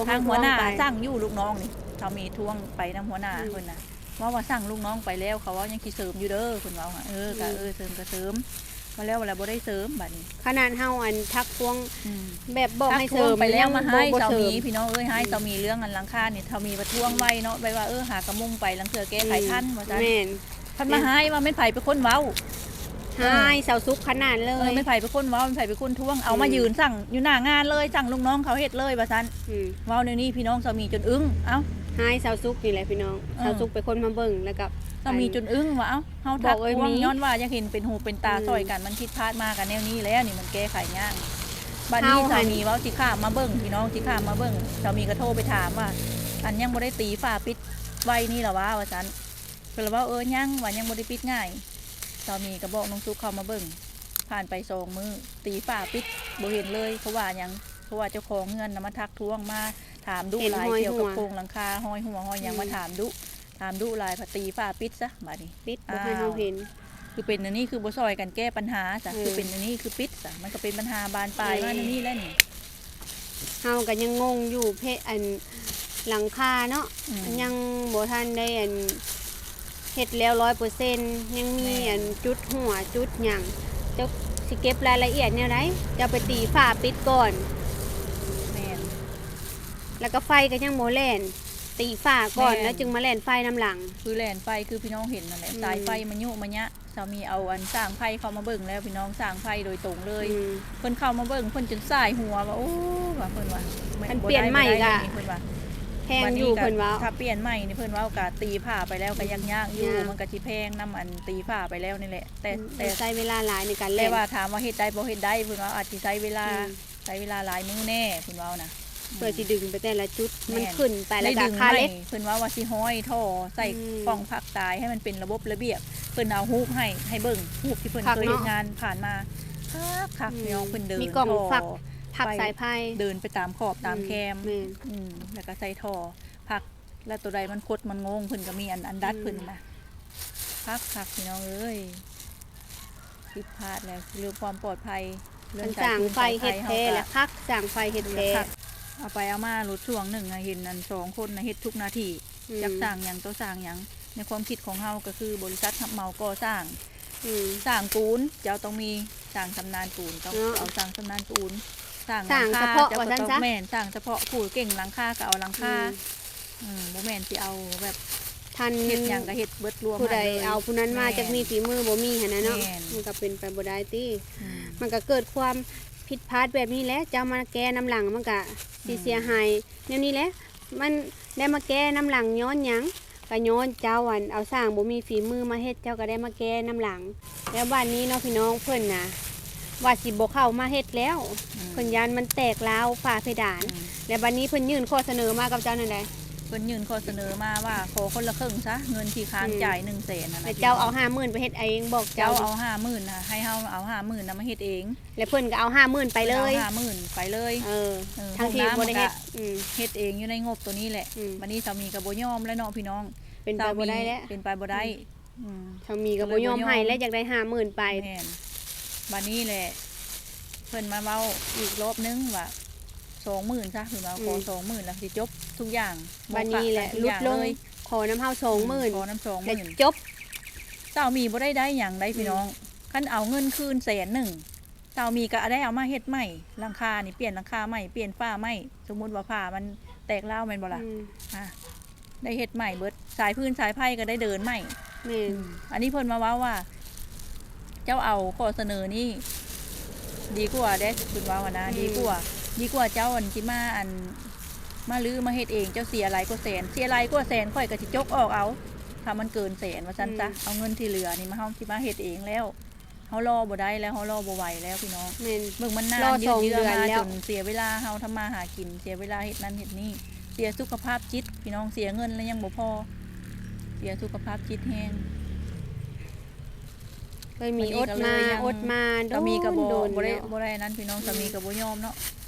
ທາງຫົວໜ້າສັ່ງຢູ່ ລູກນ້ອງນີ້ ເຂົາມີທວງໄປນຳຫົວໜ້າ ອືມ ເພິ່ນນະ ເວົ້າວ່າສັ່ງລູກນ້ອງໄປແລ້ວ ເຂົາເວົ້າຍັງຊິເສີມຢູ່ເດີ ເພິ່ນເວົ້າ ເອີ ກະ ອືມ ເອີ ເສີມກະເສີມ ມາແລ້ວ ແລ້ວບໍ່ໄດ້ເສີມບັດນີ້ ຂະໜາດເຮົາ ອັນ ທັກທ້ວງ ອືມ ແບບບອກໃຫ້ເສີມ ທັກທ້ວງໄປແລ້ວ ຍັງມາຮ້າຍ ບໍ່ ບໍ່ເສີມ ສາວມີ ພີ່ນ້ອງເອີຍ ຮ້າຍ ອືມ ສາວມີ ເລື່ອງອັນຫຼັງຄານີ້ ສາວມີປະທ້ວງໄວ້ເນາະ ແບບວ່າ ເອີ ຫາກະມຸງໄປ ລາງເທື່ອແກ້ໄຂ ອືມ ທັນວ່າຊັ້ນ ແມ່ນ ເພິ່ນມາຮ້າຍວ່າແມ່ນໃຜເປັນຄົນເວົ້າ ຮ້າຍ ເອີ ສາວສຸກຂະໜາດເລີຍ ເອີ ແມ່ນໃຜເປັນຄົນເວົ້າ ແມ່ນໃຜເປັນຄົນທ້ວງ ເອົາມາ ອືມ ຢືນສັ່ງຢູ່ໜ້າງານເລີຍ ສັ່ງລູກນ້ອງເຂົາເຮັດເລີຍວ່າຊັ້ນ ອືມ ເວົ້າແນວນີ້ ພີ່ນ້ອງ ສາວມີຈົນອຶ້ງ ເອົ້າ ຮ້າຍ ສາວສຸກນີ້ແຫຼະ ພີ່ນ້ອງ ເອີ ສາວສຸກເປັນຄົນມາເບິ່ງ ແລ້ວກໍ ສາວມີ ອັນ ຈົນອຶ້ງວ່າ ເອົ້າ ເຮົາທັກທ້ວງ ຍ້ອນວ່າຢາກເຫັນເປັນຫູເປັນຕາ ອືມ ຊ່ອຍກັນ ມັນຜິດພາດມາກັນແນວນີ້ແລ້ວ ນີ້ມັນແກ້ໄຂຍາກ ບັດນີ້ ເຮົາ ສາວມີ ເວົ້າຊິຂ້າມມາເບິ່ງ ພີ່ນ້ອງ ຊິຂ້າມມາເບິ່ງ ສາວມີກໍໂທໄປຖາມວ່າ ອັນ ຍັງບໍ່ໄດ້ຕີຝາປິດໄວ້ນີ້ລະຫວາ ວ່າຊັ້ນ ເພິ່ນລະເວົ້າ ເອີ ຍັງ ວ່າຍັງບໍ່ໄດ້ປິດງ່າຍ ສາວມີກໍບອກນ້ອງສຸກເຂົ້າມາເບິ່ງ ຜ່ານໄປສອງມື້ ຕີຝາປິດ ບໍ່ເຫັນເລີຍ ເພາະວ່າຫຍັງ ເພາະວ່າເຈົ້າຂອງເຮືອນນະມາທັກທ້ວງ ມາຖາມດຸຫຼາຍ ກ່ຽວກັບໂຄງຫຼັງຄາ ຮອຍຮົ່ວ ຮອຍຫຍັງ ອືມ ມາຖາມດຸ ຖາມດຸຫຼາຍ ພັດຕີຝາປິດຊະບາດນີ້ ປິດ ບໍ່ໃຫ້ເຮົາເຫັນ ອ້າວ ຄືເປັນອັນນີ້ ຄືບໍ່ຊ່ອຍກັນແກ້ບັນຫາຊະ ເອີ ຄືເປັນອັນນີ້ ຄືປິດຊະ ມັນກໍເປັນບັນຫາບານປາຍ ເອີ ມາແນວນີ້ແຫຼະນີ້ ເຮົາກໍຍັງງົງຢູ່ ເພະ ອັນ ຫຼັງຄາເນາະ ອືມ ຍັງບໍ່ທັນໄດ້ ອັນ ເຮັດແລ້ວຮ້ອຍເປີເຊັນ ຍັງມີ ແມ່ນ ອັນ ຈຸດຮົ່ວ ຈຸດຫຍັງ ເຈົ້າຊິເກັບລາຍລະອຽດແນວໃດ ເຈົ້າໄປຕີຝາປິດກ່ອນ ແມ່ນ ແລ້ວກໍໄຟກໍຍັງບໍ່ແລ່ນ ຕີຝາກ່ອນ ແມ່ນ ແລ້ວຈຶ່ງມາແລ່ນໄຟນຳຫຼັງ ຄືແລ່ນໄຟ ຄືພີ່ນ້ອງເຫັນນັ້ນແຫຼະ ອືມ ສາຍໄຟມະຍຸມະຍະ ສາວມີເອົາອັນຊ່າງໄຟເຂົ້າມາເບິ່ງແລ້ວ ພີ່ນ້ອງ ຊ່າງໄຟໂດຍຕົງເລີຍ ອືມ ເພິ່ນເຂົ້າມາເບິ່ງ ເພິ່ນຈົນສາຍຫົວວ່າ ໂອ້ ວ່າເພິ່ນວ່າ ຄັນປ່ຽນໃໝ່ກໍ ເພິ່ນວ່າ ແພງຢູ່ ເພິ່ນເວົ້າ ຖ້າປ່ຽນໃໝ່ນີ້ ເພິ່ນເວົ້າ ກະຕີຝາໄປແລ້ວກໍ ອືມ ຍາກໆຢູ່ ຍາກ ມັນກໍຊິແພງນຳອັນຕີຝາໄປແລ້ວນີ້ແຫຼະ ແຕ່ ອືມ ແຕ່ ໃຊ້ເວລາຫຼາຍໃນການແລ່ນ ແຕ່ວ່າຖາມວ່າເຮັດໄດ້ບໍ່ເຮັດໄດ້ ເພິ່ນວ່າອາດຊິໃຊ້ເວລາ ອືມ ໃຊ້ເວລາຫຼາຍມື້ແນ່ ເພິ່ນເວົ້ານະ ເພື່ອຊິດຶງໄປແຕ່ລະຈຸດ ແມ່ນ ມັນຂຶ້ນໄປແລ້ວກໍຄາເຫຼັກ ເພິ່ນເວົ້າວ່າຊິຮ້ອຍທໍ່ໃສ່ ອືມ ກ້ອງພາກຕາຍໃຫ້ມັນເປັນລະບົບລະບຽບ ເພິ່ນເອົາຮູບໃຫ້ ໃຫ້ເບິ່ງ ຮູບທີ່ເພິ່ນເຄີຍເຮັດງານຜ່ານມາ ຄັກໆ ອືມ ພີ່ນ້ອງ ເພິ່ນເດີນ ມີກ້ອງ ທໍ່ ພັກ ພັກສາຍໄຟ ເດີນໄປຕາມຂອບຕາມແຄມ ອືມ ແມ່ນ ອືມ ແລ້ວກໍໃສ່ທໍ່ ພັກ ແລ້ວໂຕໃດມັນຄົດມັນໂງງ ເພິ່ນກໍມີອັນ ອັນດັດ ອືມ ເພິ່ນນະ ຄັກໆ ພີ່ນ້ອງເອີຍ ຜິດພາດແລ້ວ ເລື່ອງຄວາມປອດໄພ ເລື່ອງ ຄັນສ້າງໄຟເຮັດແທ້ລະຄັກ ສ້າງໄຟເຮັດແທ້ ເອົາໄປເອົາມາລົດຊ່ວງໜຶ່ງ ເຫັນອັນສອງຄົນນະເຮັດທຸກໜ້າທີ່ ອືມ ຈັກສ້າງຫຍັງຕໍ່ສ້າງຫຍັງ ໃນຄວາມຄິດຂອງເຮົາກໍຄືບໍລິສັດຮັບເໝົາກໍ່ສ້າງ ອືມ ສ້າງປູນ ເຈົ້າຕ້ອງມີ ຊ່າງຊຳນານປູນ ຕ້ອງເອົາຊ່າງຊຳນານປູນ ສ້າງ ສ້າງສະເພາະວ່າຊັ້ນຊະ ແມ່ນ ສ້າງສະເພາະ ຜູ້ເກັ່ງຫຼັງຄາກໍເອົາຫຼັງຄາ ອືມ ອືມ ບໍ່ແມ່ນຊິເອົາແບບ ທ່ານ ເຮັດຫຍັງກໍເຮັດເບິດລວມ ຜູ້ໃດເອົາຜູ້ນັ້ນມາ ຈັກມີຝີມືບໍ່ມີຫັ້ນນະເນາະ ມັນກໍເປັນໄປບໍ່ໄດ້ຕິ ອືມ ມັນກໍເກີດຄວາມຜິດພາດແບບນີ້ແຫຼະ ເຈົ້າມາແກ້ນຳຫຼັງມັນກໍຊິເສຍຫາຍແນວນີ້ແຫຼະ ມັນໄດ້ມາແກ້ນຳຫຼັງຍ້ອນຫຍັງ? ກະຍ້ອນເຈົ້າ ອັນ ເອົາຊ່າງບໍ່ມີຝີມືມາເຮັດ ເຈົ້າກະໄດ້ມາແກ້ນຳຫຼັງ. ແລ້ວບາດນີ້ເນາະພີ່ນ້ອງ ເພິ່ນນະ ວ່າຊິບໍ່ເຂົ້າມາເຮັດແລ້ວ ອືມ ເພິ່ນຢ້ານມັນແຕກລາວຝາເພດານ ອືມ ແລ້ວບາດນີ້ເພິ່ນຍື່ນຂໍ້ສະເໜີມາກັບເຈົ້າແນວໃດ? ເພິ່ນຍື່ນຂໍ້ສະເໜີມາວ່າຂໍຄົນລະເຄິ່ງຊະ ເງິນທີ່ຄ້າງ ອືມ ຈ່າຍໜຶ່ງແສນຫັ້ນນະ ແລ້ວເຈົ້າເອົາຫ້າໝື່ນໄປເຮັດເອງ ບອກເຈົ້າ ເຈົ້າເອົາຫ້າໝື່ນນະ ໃຫ້ເຮົາເອົາຫ້າໝື່ນນະມາເຮັດເອງ ແລ້ວເພິ່ນກໍເອົາຫ້າໝື່ນໄປເລີຍ ເພິ່ນເອົາຫ້າໝື່ນໄປເລີຍ ເອີ ເອີ ທັງທີ່ບໍ່ໄດ້ເຮັດ ຫ້ອງນ້ຳກໍ ອືມ ເຮັດເອງຢູ່ໃນງົບໂຕນີ້ແຫຼະ ອືມ ບາດນີ້ສາວໝີກໍບໍ່ຍອມແລ້ວເນາະພີ່ນ້ອງ ເປັນໄປບໍ່ໄດ້ແລ້ວ ເປັນໄປບໍ່ໄດ້ ອືມ ອືມ ສາວໝີກໍບໍ່ຍອມໃຫ້ແລ້ວ ຢາກໄດ້ຫ້າໝື່ນໄປ ແມ່ນ ບາດນີ້ແຫຼະ ເພິ່ນມາເວົ້າອີກລອບໜຶ່ງວ່າ ສອງໝື່ນຊະ ເພິ່ນວ່າ ອືມ ຂໍສອງໝື່ນແລ້ວຊິຈົບທຸກຢ່າງ ບາດນີ້ແຫຼະ ຫຼຸດລົງ ຂໍນຳເຮົາສອງໝື່ນ ອືມ ຂໍນຳສອງໝື່ນ ແລ້ວຈົບ ສາວໝີບໍ່ໄດ້ໄດ້ຫຍັງໃດ໋ ອືມ ພີ່ນ້ອງ ຄັນເອົາເງິນຄືນແສນໜຶ່ງ ສາວໝີກໍໄດ້ເອົາມາເຮັດໃໝ່ ຫຼັງຄານີ້ ປ່ຽນຫຼັງຄາໃໝ່ ປ່ຽນຝາໃໝ່ ສົມມຸດວ່າຝາມັນແຕກລາວແມ່ນບໍ່ລະ ອືມ ອາ ໄດ້ເຮັດໃໝ່ເບິດ ສາຍຟືນສາຍໄຟກໍໄດ້ເດີນໃໝ່ ແມ່ນ ອືມ ອັນນີ້ເພິ່ນມາເວົ້າວ່າ ເຈົ້າເອົາຂໍ້ສະເໜີນີ້ດີກວ່າເດ້ ເພິ່ນເວົ້າຫັ້ນນະ ອືມ ດີກວ່າ ດີກວ່າເຈົ້າ ອັນ ຊິມາ ອັນ ມາຮື້ມາເຮັດເອງ ເຈົ້າເສຍຫຼາຍກວ່າແສນ ເສຍຫຼາຍກວ່າແສນ ຂ້ອຍກໍຊິຈົກອອກເອົາ ຖ້າມັນເກີນແສນວ່າຊັ້ນຊະ ອືມ ເອົາເງິນທີ່ເຫຼືອນີ້ມາ ເຮົາຊິມາເຮັດເອງແລ້ວ ເຮົາລໍບໍ່ໄດ້ແລ້ວ ເຮົາລໍບໍ່ໄຫວແລ້ວພີ່ນ້ອງ ແມ່ນ ເບິ່ງມັນນານ ລໍສອງເດືອນແລ້ວ ຍືດເຢື້ອມາຈົນເສຍເວລາເຮົາທຳມາຫາກິນ ເສຍເວລາເຮັດນັ້ນເຮັດນີ້ ເສຍສຸຂະພາບຈິດພີ່ນ້ອງ ເສຍເງິນແລ້ວຍັງບໍ່ພໍ ເສຍສຸຂະພາບຈິດແຮງ ເຄີຍມີອົດມາ ອົດມາດົນ ສາມີກໍບໍ່ ບໍ່ໄດ້ ບໍ່ໄດ້ນັ້ນພີ່ນ້ອງ ອືມ ສາມີກໍບໍ່ຍອມເນາະ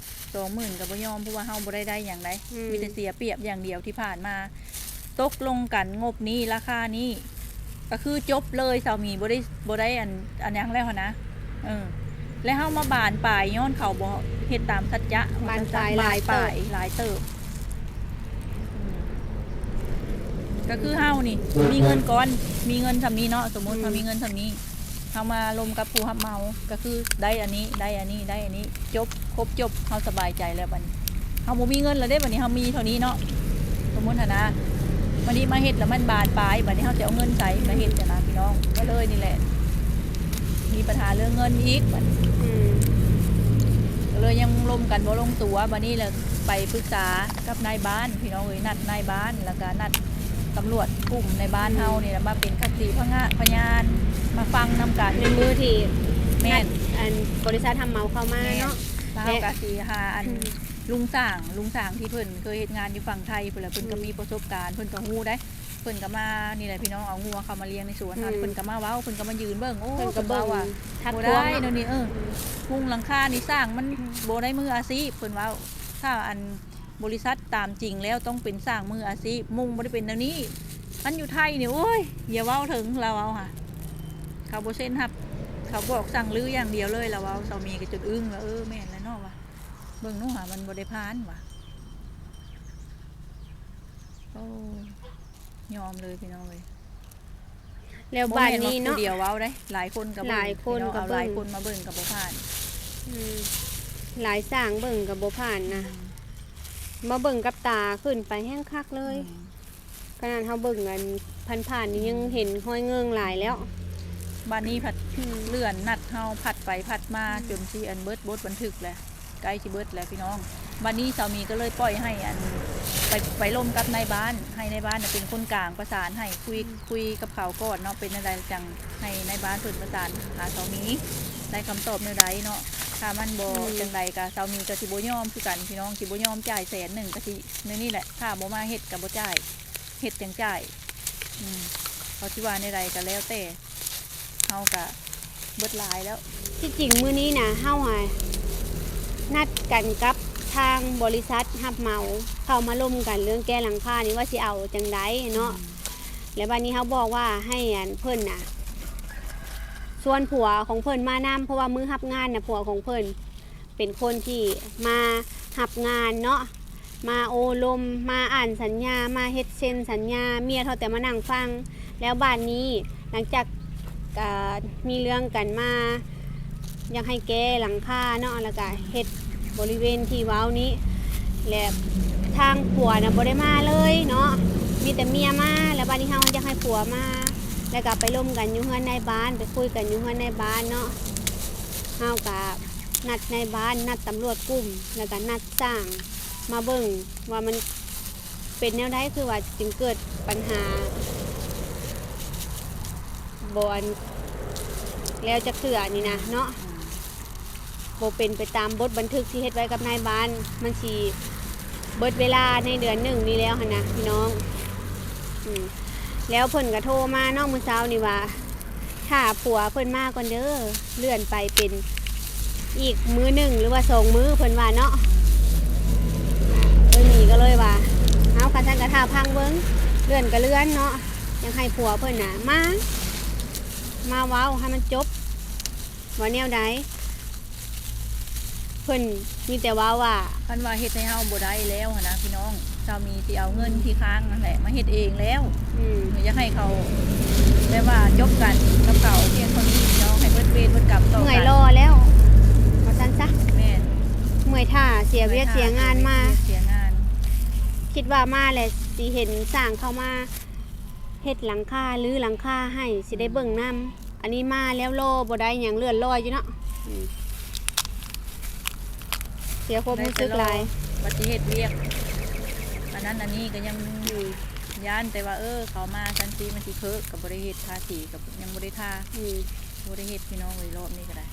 ສອງໝື່ນກໍບໍ່ຍອມ ເພາະວ່າເຮົາບໍ່ໄດ້ໄດ້ຫຍັງໃດ ອືມ ມີແຕ່ເສຍປຽບຢ່າງດຽວທີ່ຜ່ານມາ ຕົກລົງກັນງົບນີ້ ລາຄານີ້ ກໍຄືຈົບເລີຍ ສາວໝີບໍ່ໄດ້ ບໍ່ໄດ້ອັນ ອັນຫຍັງແລ້ວຫັ້ນນະ ເອີ ແລ້ວເຮົາມາບານປາຍຍ້ອນເຂົາບໍ່ເຮັດຕາມສັດຈະ ບານປາຍຫຼາຍເຕີບ ບານປາຍຫຼາຍເຕີບ ອືມ ກໍຄືເຮົານີ້ມີເງິນກ່ອນ ມີເງິນສ່ຳນີ້ເນາະ ສົມມຸດ ອືມ ເຮົາມີເງິນສ່ຳນີ້ ເຮົາມາລົມກັບຜູ້ຮັບເໝົາ ກໍຄືໄດ້ອັນນີ້ ໄດ້ອັນນີ້ ໄດ້ອັນນີ້ ຈົບ ຄົບຈົບ ເຮົາສະບາຍໃຈແລ້ວບັດນີ້ ເຮົາບໍ່ມີເງິນແລ້ວເດ້ ບັດນີ້ເຮົາມີເທົ່ານີ້ເນາະ ສົມມຸດຫັ້ນນະ ບັດນີ້ມາເຮັດແລ້ວມັນບານປາຍ ບັດນີ້ເຮົາຈະເອົາເງິນໃສມາເຮັດຫັ້ນນະພີ່ນ້ອງ ກໍເລີຍນີ້ແຫຼະ ມີບັນຫາເລື່ອງເງິນອີກບັດນີ້ ອືມ ກໍເລີຍຍັງລົມກັນບໍ່ລົງຕົວ ບັດນີ້ລະໄປປຶກສາກັບນາຍບ້ານ ພີ່ນ້ອງເອີຍ ນັດນາຍບ້ານ ແລ້ວກໍນັດຕຳຫຼວດກຸ່ມໃນບ້ານເຮົານີ້ລະ ອືມ ມາເປັນສັກຂີພະຍານ ມາຟັງນຳກັນ ໃນມື້ທີ່ ແມ່ນ ນັດ ອັນ ບໍລິສັດຮັບເໝົາເຂົ້າມາເນາະ ແມ່ນ ແລ້ວເຮົາກໍຊິຫາ ອັນ ອືມ ລຸງສ້າງ ລຸງສ້າງທີ່ເພິ່ນເຄີຍເຮັດງານຢູ່ຝັ່ງໄທພຸ້ນລະ ເພິ່ນກໍ ອືມ ມີປະສົບການ ເພິ່ນກໍຮູ້ໄດ໋ ເພິ່ນກໍມານີ້ແຫຼະພີ່ນ້ອງ ເອົາງົວເຂົ້າມາລ້ຽງໃນສວນເຮົາ ອືມ ເພິ່ນກໍມາເວົ້າ ເພິ່ນກໍມາຢືນເບິ່ງ ໂອ້ ເພິ່ນກໍເບິ່ງ ເພິ່ນເວົ້າວ່າ ທັກທ້ວງ ບໍ່ໄດ້ແນວນີ້ ເອີ ອືມ ມຸງຫຼັງຄານີ້ສ້າງມັນບໍ່ໄດ້ມືອາຊີບ ເພິ່ນເວົ້າ ຖ້າ ອັນ ບໍລິສັດຕາມຈິງແລ້ວຕ້ອງເປັນຊ່າງມືອາຊີບ ມຸງບໍ່ໄດ້ເປັນແນວນີ້ ອັນຢູ່ໄທນີ້ ໂອ້ຍ ຢ່າເວົ້າເຖິງ ລາວເວົ້າຫາ ເຂົາບໍ່ເຊັນຮັບ ເຂົາບອກສັ່ງຮື້ຢ່າງດຽວເລີຍ ລາວເວົ້າ ສາວໝີກໍຈົນອຶ້ງວ່າ ເອີ ແມ່ນແລ້ວເນາະວ່າ ເບິ່ງໜູຫາ ມັນບໍ່ໄດ້ຜ່ານວ່າ ໂອ້ ຍອມເລີຍພີ່ນ້ອງເອີຍ. ແລ້ວບາດນີ້ເນາະ ບໍ່ແມ່ນວ່າຜູ້ດຽວເວົ້າເດ້ ຫຼາຍຄົນກໍເບິ່ງ ຫຼາຍຄົນກໍເບິ່ງ ເອົາຫຼາຍຄົນມາເບິ່ງກໍບໍ່ຜ່ານ ອືມ ຫຼາຍຊ່າງເບິ່ງກໍບໍ່ຜ່ານນະ ອືມ ມາເບິ່ງກັບຕາຂຶ້ນໄປແຮງຄັກເລີຍ ອືມ ຂະໜາດເຮົາເບິ່ງອັນຜ່ານໆນີ້ ອືມ ຍັງເຫັນຮອຍເຫງືອງຫຼາຍແລ້ວ ບາດນີ້ພັດ ອືມ ເລື່ອນນັດເຮົາຜັດໄປຜັດມາ ອືມ ຈົນຊິອັນເບິດບົດບັນທຶກແຫຼະ. ໃກ້ຊິເບິດແລ້ວພີ່ນ້ອງ ບັດນີ້ສາວໝີກໍເລີຍປ່ອຍໃຫ້ອັນ ໄປ ໄປລົມກັບນາຍບ້ານ ໃຫ້ນາຍບ້ານນະເປັນຄົນກາງປະສານໃຫ້ ຄຸຍ ອືມ ຄຸຍກັບເຂົາກ່ອນເນາະ ເປັນແນວໃດຈັ່ງໃຫ້ນາຍບ້ານເພິ່ນປະສານຫາສາວໝີ ໄດ້ຄຳຕອບແນວໃດເນາະ ຖ້າມັນບໍ່ ອືມ ຈັ່ງໃດກໍສາວໝີກໍຊິບໍ່ຍອມຄືກັນພີ່ນ້ອງ ຊິບໍ່ຍອມຈ່າຍແສນໜຶ່ງ ກໍຊິແນວນີ້ແຫຼະ ຖ້າບໍ່ມາເຮັດກໍບໍ່ຈ່າຍ ເຮັດຈັ່ງຈ່າຍ ອືມ ເຂົາຊິວ່າແນວໃດກໍແລ້ວແຕ່ ເຮົາກະເບິດຫຼາຍແລ້ວ ທີ່ຈິງມື້ນີ້ນະ ເຮົາຫານັດກັນກັບທາງບໍລິສັດຮັບເໝົາ ເຂົ້າມາລົມກັນເລື່ອງແກ້ຫຼັງຄານີ້ວ່າຊິເອົາຈັ່ງໃດເນາະ ອືມ ແລ້ວບາດນີ້ເຮົາບອກວ່າໃຫ້ອັນເພິ່ນນະ ຊວນຜົວຂອງເພິ່ນມານຳ ເພາະວ່າມື້ຮັບງານນະ ຜົວຂອງເພິ່ນ ເປັນຄົນທີ່ມາຮັບງານເນາະ ມາໂອ້ລົມ ມາອ່ານສັນຍາ ມາເຮັດເຊັນສັນຍາ ເມຍເທົ່າແຕ່ມານັ່ງຟັງ ແລ້ວບາດນີ້ຫຼັງຈາກ ເອີ ມີເລື່ອງກັນມາ ຢາກໃຫ້ແກ້ຫຼັງຄາເນາະ ແລ້ວກະເຮັດບໍລິເວນທີ່ເວົ້ານີ້ ແລະ ທາງຜົວນະບໍ່ໄດ້ມາເລີຍເນາະ ມີແຕ່ເມຍມາ ແລ້ວບາດນີ້ເຮົາຢາກໃຫ້ຜົວມາ ແລ້ວກະໄປລົມກັນຢູ່ເຮືອນນາຍບ້ານ ໄປຄຸຍກັນຢູ່ເຮືອນນາຍບ້ານເນາະ ເຮົາກະນັດນາຍບ້ານ ນັດຕຳຫຼວດກຸ່ມ ແລ້ວກະນັດຊ່າງມາເບິ່ງວ່າມັນ ເປັນແນວໃດ ຄືວ່າຈຶ່ງເກີດບັນຫາບໍ່ອັນແລ້ວຈັກເທື່ອນີ້ນະເນາະ ບໍ່ເປັນໄປຕາມບົດບັນທຶກທີ່ເຮັດໄວ້ກັບນາຍບ້ານ ມັນຊິເບິດເວລາໃນເດືອນໜຶ່ງນີ້ແລ້ວຫັ້ນນະພີ່ນ້ອງ ອືມ ແລ້ວເພິ່ນກະໂທມາເນາະ ມື້ເຊົ້ານີ້ວ່າ ຖ້າຜົວເພິ່ນມາກ່ອນເດີ ເລື່ອນໄປເປັນອີກມື້ໜຶ່ງ ຫຼືວ່າສອງມື້ ເພິ່ນວ່າເນາະ ເອີຍໝີກໍເລີຍວ່າ ເອົາ ຄັນຊັ້ນກໍຖ້າຟັງເບິ່ງ ເລື່ອນກໍເລື່ອນເນາະ ຢາກໃຫ້ຜົວເພິ່ນນະມາ ມາເວົ້າໃຫ້ມັນຈົບ ວ່າແນວໃດ ເພິ່ນມີແຕ່ເວົ້າວ່າ ຄັນວ່າເຮັດໃຫ້ເຮົາບໍ່ໄດ້ແລ້ວຫັ້ນນະພີ່ນ້ອງ ສາມີຊິເອົາເງິນທີ່ຄ້າງຫັ້ນແຫຼະມາເຮັດເອງແລ້ວ ອືມ ຢາກໃຫ້ເຂົາແບບວ່າຈົບກັນກັບເຂົາພຽງເທົ່ານີ້ພີ່ນ້ອງ ໃຫ້ເບິດເວນເບິດກຳຕໍ່ກັນ ເມື່ອຍລໍແລ້ວ ວ່າຊັ້ນຊະ ແມ່ນ ເມື່ອຍຖ້າ ເສຍວຽກເສຍງານມາ ເສຍວຽກເສຍງານ ຄິດວ່າມາແລ້ວຊິເຫັນຊ່າງເຂົ້າມາເຮັດຫຼັງຄາ ຮື້ຫຼັງຄາໃຫ້ ຊິໄດ້ເບິ່ງນຳ ອືມ ອັນນີ້ມາແລ້ວລໍບໍ່ໄດ້ຫຍັງ ເລື່ອນລອຍຢູ່ເນາະ ອືມ ເສຍຄວາມຮູ້ສຶກຫຼາຍ ໄດ້ແຕ່ລໍ ວ່າຊິເຮັດວຽກ ອັນນັ້ນອັນນີ້ກໍຍັງ ອືມ ຢ້ານແຕ່ວ່າ ເອີ ເຂົາມາຊັ້ນຊິມັນຊິເຄີ ກໍບໍ່ໄດ້ເຮັດ ທາສີກໍຍັງບໍ່ໄດ້ທາ ອືມ ບໍ່ໄດ້ເຮັດພີ່ນ້ອງເອີຍ ຮອບນີ້ກໍໄດ້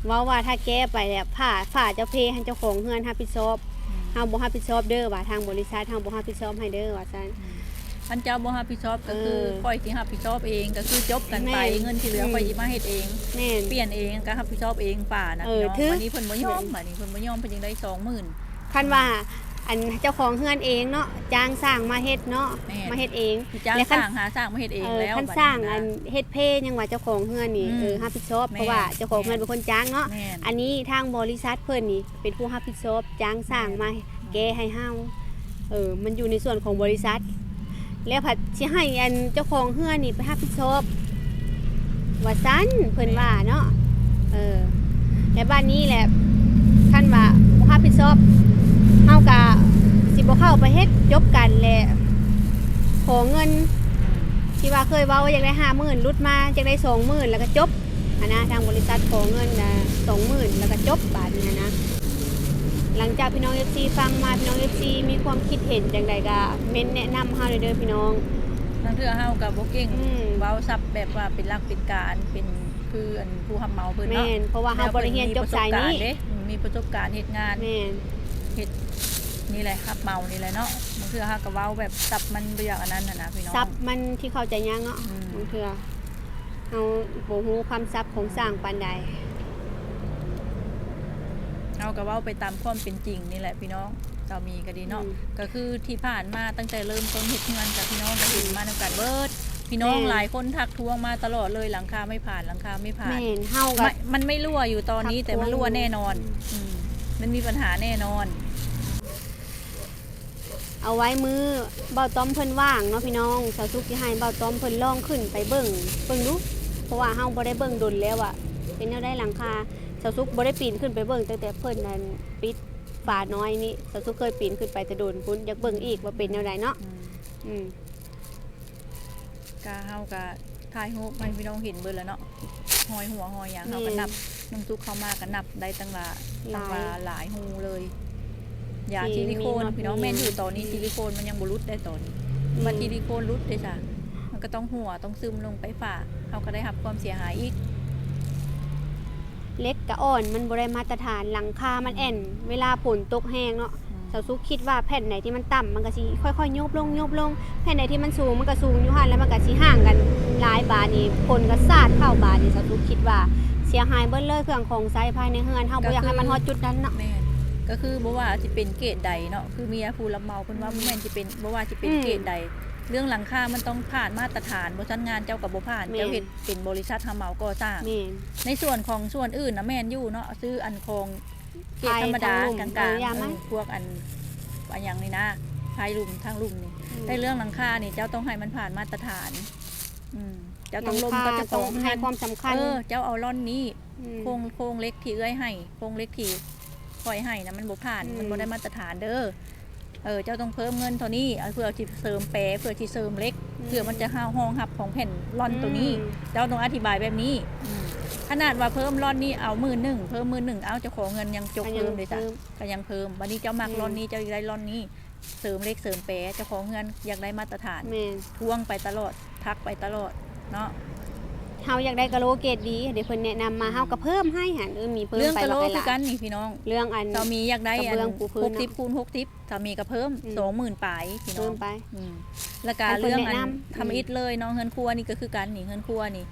ເວົ້າວ່າຖ້າແກ້ໄປແລ້ວ ຜ້າ ຜ້າເຈົ້າເພໃຫ້ເຈົ້າຂອງເຮືອນຮັບຜິດຊອບ ອືມ ເຮົາບໍ່ຮັບຜິດຊອບເດີ ວ່າທາງບໍລິສັດເຮົາບໍ່ຮັບຜິດຊອບໃຫ້ເດີ ວ່າຊັ້ນ ອືມ ຄັນເຈົ້າບໍ່ຮັບຜິດຊອບກໍຄື ເອີ ຂ້ອຍຊິຮັບຜິດຊອບເອງ ກໍຄືຈົບກັນໄປ ແມ່ນ ເງິນທີ່ເຫຼືອ ອືມ ຂ້ອຍຊິມາເຮັດເອງ ແມ່ນ ປ່ຽນເອງກໍຮັບຜິດຊອບເອງ ຝານະ ເອີ ພີ່ນ້ອງ ຖືກ ບາດນີ້ເພິ່ນບໍ່ຍອມ ແມ່ນ ບາດນີ້ເພິ່ນບໍ່ຍອມ ເພິ່ນຍັງໄດ້ສອງໝື່ນ ຄັນວ່າ ອືມ ອັນເຈົ້າຂອງເຮືອນເອງເນາະ ຈ້າງຊ່າງມາເຮັດເນາະ ແມ່ນ ມາເຮັດເອງ ຄືຈ້າງຊ່າງຫາຊ່າງມາເຮັດເອງແລ້ວ ຄັນຊ່າງ ບາດນີ້ນະ ອັນເຮັດເພຍັງວ່າເຈົ້າຂອງເຮືອນນີ້ ອືມ ເອີ ຮັບຜິດຊອບ ແມ່ນ ເພາະວ່າເຈົ້າຂອງເຮືອນເປັນຄົນຈ້າງເນາະ ແມ່ນ ອັນນີ້ທາງບໍລິສັດເພິ່ນນີ້ ເປັນຜູ້ຮັບຜິດຊອບ ຈ້າງຊ່າງມາແກ້ໃຫ້ເຮົາ ເອີ ມັນຢູ່ໃນສ່ວນຂອງບໍລິສັດ ແລ້ວພັດຊິໃຫ້ອັນເຈົ້າຂອງເຮືອນນີ້ໄປຮັບຜິດຊອບ ວ່າຊັ້ນ ເພິ່ນວ່າເນາະ ເອີ ແລ້ວບາດນີ້ແຫຼະ ຄັນວ່າບໍ່ຮັບຜິດຊອບ ເຮົາກະຊິບໍ່ເຂົ້າໄປເຮັດ ຈົບກັນ ແລະ ຂໍເງິນ ທີ່ວ່າເຄີຍເວົ້າວ່າຢາກໄດ້ຫ້າໝື່ນ ຫຼຸດມາຢາກໄດ້ສອງໝື່ນ ແລ້ວກໍຈົບ ຫັ້ນນະ ທາງບໍລິສັດຂໍເງິນນະ ສອງໝື່ນ ແລ້ວກໍຈົບບາດນີ້ຫັ້ນນະ ຫຼັງຈາກພີ່ນ້ອງເອັຟຊີຟັງມາ ພີ່ນ້ອງເອັຟຊີມີຄວາມຄິດເຫັນຈັ່ງໃດກໍເມັ້ນແນະນຳເຮົາແດ່ເດີພີ່ນ້ອງ ລາງເທື່ອເຮົາກໍບໍ່ເກັ່ງ ອືມ ເວົ້າສັບແບບວ່າເປັນຫຼັກເປັນການ ເປັນຄືອັນຜູ້ຮັບເໝົາເພິ່ນເນາະ ແມ່ນ ເພາະວ່າເຮົາບໍ່ໄດ້ຮຽນຈົບສາຍນີ້ ແລ້ວເພິ່ນມີປະສົບການເດ້ ອືມ ມີປະສົບການເຮັດງານ ແມ່ນ ເຮັດນີ້ແຫຼະ ຮັບເໝົານີ້ແຫຼະເນາະ ລາງເທື່ອເຮົາກໍເວົ້າແບບສັບມັນບໍ່ຢາກອັນນັ້ນຫັ້ນນະພີ່ນ້ອງ ສັບມັນທີ່ເຂົ້າໃຈຍາກເນາະ ອືມ ລາງເທື່ອ ເຮົາບໍ່ຮູ້ຄຳສັບຂອງຊ່າງປານໃດ ເຮົາກໍເວົ້າໄປຕາມຄວາມເປັນຈິງນີ້ແຫຼະພີ່ນ້ອງ ສາມີກໍດີເນາະ ອືມ ກໍຄືທີ່ຜ່ານມາຕັ້ງແຕ່ເລີ່ມຕົ້ນເຮັດເຮືອນກັບພີ່ນ້ອງກໍເຫັນມານຳກັນເບິດ ພີ່ນ້ອງ ແມ່ນ ຫຼາຍຄົນທັກທ້ວງມາຕະຫຼອດເລີຍ ຫຼັງຄາໄມ່ຜ່ານ ຫຼັງຄາໄມ່ຜ່ານ ແມ່ນ ເຮົາກໍ ມັນ ມັນໄມ່ຮົ່ວຢູ່ຕອນນີ້ ແຕ່ມັນຮົ່ວແນ່ນອນ ອືມ ອືມ ມັນມີບັນຫາແນ່ນອນ. ເອົາໄວ້ມື້ບ່າວຕ້ອມເພິ່ນວ່າງເນາະພີ່ນ້ອງ ສາວສຸກຊິໃຫ້ບ່າວຕ້ອມເພິ່ນລອງຂຶ້ນໄປເບິ່ງ ເບິ່ງດູ ເພາະວ່າເຮົາບໍ່ໄດ້ເບິ່ງດົນແລ້ວວ່າເປັນແນວໃດຫຼັງຄາ ສາວສຸກບໍ່ໄດ້ປີນຂຶ້ນໄປເບິ່ງຕັ້ງແຕ່ເພິ່ນນັ້ນປິດຝານ້ອຍນີ້ ສາວສຸກເຄີຍປີນຂຶ້ນໄປແຕ່ດົນພຸ້ນ ຢາກເບິ່ງອີກວ່າເປັນແນວໃດເນາະ ອືມ ອືມ. ກະເຮົາກະຖ່າຍຮູບໃຫ້ພີ່ນ້ອງເຫັນເບິດແລ້ວເນາະ ຮອຍຮົ່ວຮອຍຫຍັງ ແມ່ນ ເຮົາກະນັບ ນ້ອງສຸກເຂົ້າມາກະນັບໄດ້ຕັ້ງວ່າ ຫຼາຍ ຕັ້ງວ່າຫຼາຍຮູເລີຍ ຢາ ຊິ ຊິລິໂຄນ ມີເນາະ ພີ່ນ້ອງ ແມ່ນຢູ່ ຕອນນີ້ ອືມ ຊິລິໂຄນມັນຍັງບໍ່ຫຼຸດໄດ້ຕອນນີ້ ອືມ ວ່າຊິລິໂຄນຫຼຸດເດ້ຊະ ມັນກະຕ້ອງຮົ່ວ ຕ້ອງຊຶມລົງໄປຝາ ເຮົາກະໄດ້ຮັບຄວາມເສຍຫາຍອີກ. ເຫຼັກກະອ່ອນ ມັນບໍ່ໄດ້ມາດຕະຖານ ຫຼັງຄາມັນແອ່ນ ອືມ ເວລາຝົນຕົກແຮງເນາະ ອືມ ສາວສຸກຄິດວ່າແຜ່ນໃດທີ່ມັນຕ່ຳ ມັນກະຊິຄ່ອຍໆຍຸບລົງ ຍຸບລົງ ແຜ່ນໃດທີ່ມັນສູງ ມັນກະສູງຢູ່ຫັ້ນ ແລ້ວມັນກະຊິຫ່າງກັນຫຼາຍ ບາດນີ້ຝົນກະສາດເຂົ້າ ບາດນີ້ສາວສຸກຄິດວ່າເສຍຫາຍເບິດເລີຍ ເຄື່ອງຂອງໃຊ້ພາຍໃນເຮືອນ ເຮົາບໍ່ຢາກໃຫ້ມັນຮອດຈຸດນັ້ນເນາະ ແມ່ນ ກະຄືບໍ່ວ່າຊິເປັນເກດໃດເນາະ ຄືເມຍຜູ້ຮັບເໝົາເພິ່ນວ່າ ອືມ ບໍ່ແມ່ນຊິເປັນ ບໍ່ວ່າຊິເປັນ ອືມ ເກດໃດ ເລື່ອງຫຼັງຄາມັນຕ້ອງຜ່ານມາດຕະຖານ ບໍ່ຊັ້ນງານເຈົ້າກະບໍ່ຜ່ານ ແມ່ນ ເຈົ້າເຮັດ ເປັນບໍລິສັດຮັບເໝົາກໍ່ສ້າງ ແມ່ນ ໃນສ່ວນຂອງສ່ວນອື່ນນະແມ່ນຢູ່ເນາະ ຊື້ອັນຂອງເກດທຳມະດາ ພາຍທາງລຸ່ມ ກາງໆ ເອີ ຢ່າມາ ເອີ ພວກອັນ ອັນຫຍັງນີ້ນະ ພາຍລຸ່ມ ທາງລຸ່ມນີ້ ອືມ ແຕ່ເລື່ອງຫຼັງຄານີ້ ເຈົ້າຕ້ອງໃຫ້ມັນຜ່ານມາດຕະຖານ ອືມ ເຈົ້າຕ້ອງລົມກັບເຈົ້າຂອງເຮືອນ ເຈົ້າເອົາລອນນີ້ ອືມ ໂຄງ ໂຄງເຫຼັກທີ່ເອື້ອຍໃຫ້ ໂຄງເຫຼັກທີ່ຂ້ອຍໃຫ້ນະ ມັນບໍ່ຜ່ານ ອືມ ມັນບໍ່ໄດ້ມາດຕະຖານເດີ. ເອີ ເຈົ້າຕ້ອງເພີ່ມເງິນເທົ່ານີ້ ເພື່ອຊິເສີມແປ ເພື່ອຊິເສີມເຫຼັກ ອືມ ເພື່ອມັນຈະຮອງຮັບຂອງແຜ່ນລອນໂຕນີ້ ອືມ ເຈົ້າຕ້ອງອະທິບາຍແບບນີ້. ອືມ ຂະໜາດວ່າເພີ່ມລອນນີ້ເອົາໝື່ນໜຶ່ງ ເພີ່ມໝື່ນໜຶ່ງ ເອົ້າ ເຈົ້າຂໍເງິນຍັງຈົກເພີ່ມເດ້ຊະ ກໍຍັງເພີ່ມ. ບັດນີ້ເຈົ້າມັກ ແມ່ນ ລອນນີ້ ເຈົ້າຢາກໄດ້ລອນນີ້ ເສີມເຫຼັກເສີມແປ ເຈົ້າຂອງເຮືອນຢາກໄດ້ມາດຕະຖານ ແມ່ນ ທວງໄປຕະຫຼອດ ທັກໄປຕະຫຼອດເນາະ. ເຮົາຢາກໄດ້ກະໂຫຼເກຣດດີ ເດ ເພິ່ນແນະນຳມາ ອືມ ເຮົາກໍເພີ່ມໃຫ້ຫັ້ນ ເອີ ມີເພີ່ມໄປ ເລື່ອງກະໂຫຼຄືກັນນີ້ພີ່ນ້ອງ ເລື່ອງອັນ ສາມີຢາກໄດ້ອັນ ກະເບື້ອງປູພື້ນ ຫົກສິບ ເນາະ ຄູນຫົກສິບ ສາມີກໍເພີ່ມ ອືມ ສອງໝື່ນປາຍພີ່ນ້ອງ ເພີ່ມໄປ ອືມ ແລ້ວກະເລື່ອງອັນ ທຳອິດເລີຍເນາະ ເຮືອນຄົວນີ້ກໍຄືກັນນີ້ ເຮືອນຄົວນີ້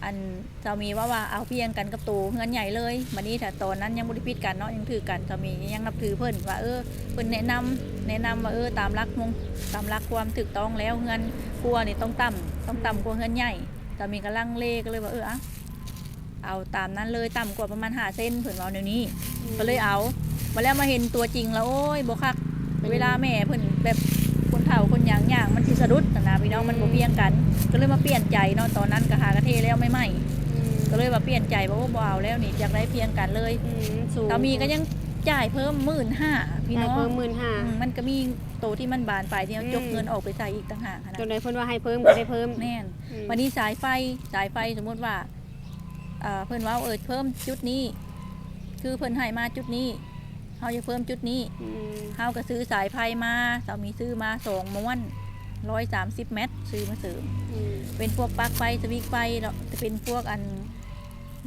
ອັນສາມີເວົ້າວ່າເອົາພຽງກັນກັບໂຕເຮືອນໃຫຍ່ເລີຍ. ບັດນີ້ຖ້າຕອນນັ້ນຍັງບໍ່ໄດ້ຜິດກັນເນາະ ຍັງຖືກກັນ ສາມີຍັງນັບຖືເພິ່ນວ່າ ເອີ ເພິ່ນແນະນຳ ແນະນຳວ່າ ເອີ ຕາມຫຼັກ ຕາມຫຼັກຄວາມຖືກຕ້ອງແລ້ວ ເຮືອນຄົວນີ້ຕ້ອງຕ່ຳ ຕ້ອງຕ່ຳກວ່າເຮືອນໃຫຍ່. ສາມີກໍລັງເລ ກໍເລີຍວ່າ ເອີ ອະ ເອົາຕາມນັ້ນເລີຍ ຕ່ຳກວ່າປະມານຫ້າເຊັນ ເພິ່ນເວົ້າແນວນີ້ ອືມ ກໍເລີຍເອົາ. ມາແລ້ວມາເປັນຕົວຈິງແລ້ວ ໂອ້ຍ ບໍ່ຄັກ ເວລາແມ່ເພິ່ນແບບຄົນເຖົ້າຄົນຫຍັງຍ່າງມັນຊິສະດຸດຫັ້ນນະພີ່ນ້ອອງ ອືມ ມັນບໍ່ພຽງກັນ ກໍເລີຍມາປ່ຽນໃຈເນາະ. ຕອນນັ້ນກໍຫາກະເທແລ້ວໃໝ່ໆ ອືມ ກໍເລີຍວ່າປ່ຽນໃຈວ່າ ໂອ້ ບໍ່ເອົາແລ້ວນີ້ ຢາກໄດ້ພຽງກັນເລີຍ ອືມ ສາມີກໍຍັງຈ່າຍເພີ່ມໝື່ນຫ້າພີ່ນ້ອງ ຈ່າຍເພີ່ມໝື່ນຫ້າ ອືມ ມັນກໍມີໂຕທີ່ມັນບານປາຍທີ່ເຮົາ ອືມ ຈົກເງິນອອກໄປໃສ່ອີກຕ່າງຫາກຫັ້ນນະ ໂຕໃດເພິ່ນວ່າໃຫ້ເພີ່ມກໍໄດ້ເພີ່ມ ແມ່ນ ອືມ ບັດນີ້ສາຍໄຟ ສາຍໄຟ ສົມມຸດວ່າ ເອີ ເພິ່ນເວົ້າ ເອີ ເພີ່ມຈຸດນີ້ ຄືເພິ່ນໃຫ້ມາຈຸດນີ້ ເຮົາຢາກເພີ່ມຈຸດນີ້ ອືມ ເຮົາກໍຊື້ສາຍໄຟມາ ສາມີຊື້ມາສອງມ້ວນ ຮ້ອຍສາມສິບແມັດ ຊື້ມາເສີມ ອືມ ເປັນພວກປລັກໄຟ ສະວິດໄຟເນາະ ຈະເປັນພວກອັນ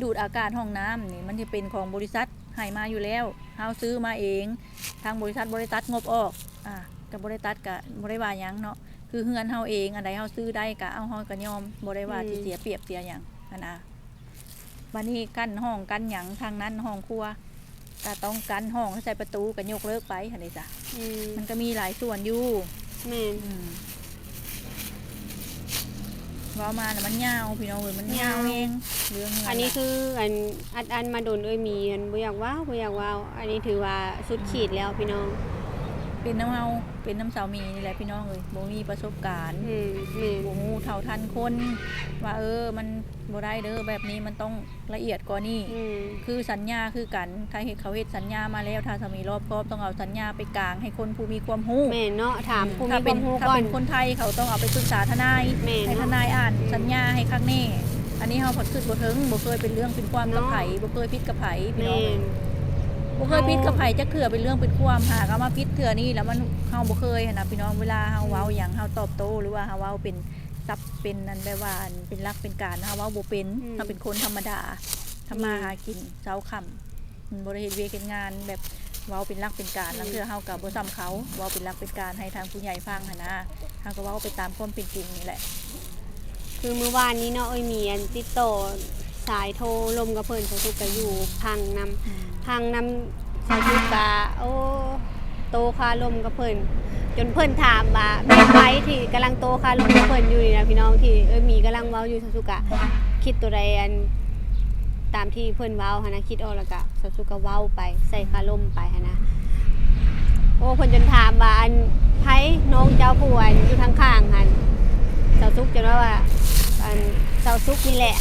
ດູດອາກາດຫ້ອງນ້ຳນີ້ ມັນຈະເປັນຂອງບໍລິສັດໃຫ້ມາຢູ່ແລ້ວ ເຮົາຊື້ມາເອງ ທາງບໍລິສັດບໍ່ໄດ້ຕັດງົບອອກ ອາ ກໍບໍ່ໄດ້ຕັດ ກໍບໍ່ໄດ້ວ່າຫຍັງເນາະ ຄືເຮືອນເຮົາເອງ ອັນໃດເຮົາຊື້ໄດ້ກໍເອົາ ເຮົາກໍຍອມ ບໍ່ໄດ້ວ່າ ອືມ ຊິເສຍປຽບເສຍຫຍັງຫັ້ນນະ. ບັດນີ້ກັ້ນຫ້ອງກັ້ນຫຍັງທາງນັ້ນ ຫ້ອງຄົວກໍຕ້ອງກັ້ນ ຫ້ອງໃສ່ປະຕູກໍຍົກເລີກໄປຫັ້ນເດຊະ ອືມ ມັນກໍມີຫຼາຍສ່ວນຢູ່ ແມ່ນ ອືມ ເວົ້າມາແລ້ວມັນຍາວພີ່ນ້ອງເອີຍ ມັນຍາວ ຍາວແຮງ ເລື່ອງເຮືອນ ອັນນີ້ ນະ ຄືອັນອັດອັ້ນມາດົນ ເອີຍ ມີອັນບໍ່ຢາກເວົ້າ ບໍ່ຢາກເວົ້າ ອັນນີ້ຖືວ່າສຸດຂີດແລ້ວ ອືມ ພີ່ນ້ອງ ເປັນນຳເຮົາ ເປັນນຳສາວໝີນີ້ແຫຼະພີ່ນ້ອງເອີຍ ບໍ່ມີປະສົບການ ອືມ ແມ່ນ ບໍ່ຮູ້ເທົ່າທັນຄົນ ວ່າ ເອີ ມັນບໍ່ໄດ້ເດີ ແບບນີ້ມັນຕ້ອງລະອຽດກວ່ານີ້ ອືມ ຄືສັນຍາຄືກັນ ຖ້າເຮັດ ເຂົາເຮັດສັນຍາມາແລ້ວ ຖ້າສາມີລອບຄອບ ຕ້ອງເອົາສັນຍາໄປກາງໃຫ້ຄົນຜູ້ມີຄວາມຮູ້ ແມ່ນເນາະ ຖາມ ອືມ ຜູ້ມີຄວາມຮູ້ກ່ອນ ຖ້າເປັນ ຖ້າເປັນຄົນໄທ ເຂົາຕ້ອງເອົາໄປປຶກສາທະນາຍ ແມ່ນ ໃຫ້ທະນາຍອ່ານ ອືມ ສັນຍາໃຫ້ຄັກແນ່ ອັນນີ້ເຮົາພັດຄິດບໍ່ເຖິງ ບໍ່ເຄີຍເປັນເລື່ອງເປັນຄວາມກັບໃຜ ເນາະ ບໍ່ເຄີຍຜິດກັບໃຜພີ່ນ້ອງ ແມ່ນ ບໍ່ເຄີຍຜິດກັບໃຜຈັກເທື່ອ ເປັນເລື່ອງເປັນຄວາມ ຫາກເອົາມາຜິດເທື່ອນີ້ແລ້ວ ມັນ ເຮົາບໍ່ເຄີຍຫັ້ນນະພີ່ນ້ອງ ເວລາເຮົາເວົ້າ ອືມ ຫຍັງ ເຮົາຕອບໂຕ້ ຫຼືວ່າເຮົາເວົ້າເປັນສັບ ເປັນອັນແບບວ່າອັນເປັນຫຼັກເປັນການ ເຮົາເວົ້າບໍ່ເປັນ ອືມ ເຮົາເປັນຄົນທຳມະດາ ທຳມາ ອືມ ຫາກິນເຊົ້າຄ່ຳ ບໍ່ໄດ້ເຮັດວຽກເຮັດງານ ແບບເວົ້າເປັນຫຼັກເປັນການ ອືມ ລາງເທື່ອເຮົາກໍບໍ່ສ່ຳເຂົາ ເວົ້າເປັນຫຼັກເປັນການໃຫ້ທາງຜູ້ໃຫຍ່ຟັງຫັ້ນນະ ເຮົາກໍເວົ້າໄປຕາມຄວາມເປັນຈິງນີ້ແຫຼະ. ຄືມື້ວານນີ້ເນາະ ເອີຍ ມີອັນຕິດຕໍ່ສາຍໂທລົມກັບເພິ່ນ ສາວສຸກກໍຢູ່ພັງນຳ ອືມ ພັງນຳ ສາວສຸກກະ ໂອ້ ໂຕ້ຄາລົມກັບເພິ່ນ ຈົນເພິ່ນຖາມວ່າ ແມ່ນໃຜທີ່ກຳລັງໂຕ້ຄາລົມກັບເພິ່ນຢູ່ນີ້ນະພີ່ນ້ອງ ທີ່ເອີຍ ມີກຳລັງເວົ້າຢູ່ ສາວສຸກກະຄິດຕົວໃດ ອັນ ຕາມທີ່ເພິ່ນເວົ້າຫັ້ນນະ ຄິດອອກແລ້ວກະ ສາວສຸກກໍເວົ້າໄປ ໃສ່ຄາລົມໄປຫັ້ນນະ. ໂອ້ ເພິ່ນຈົນຖາມວ່າ ອັນ ໃຜນ້ອງເຈົ້າຜູ້ ອັນ ຢູ່ທາງຂ້າງຫັ້ນ? ສາວສຸກຈົນວ່າ ອັນ ສາວສຸກນີ້ແຫຼະ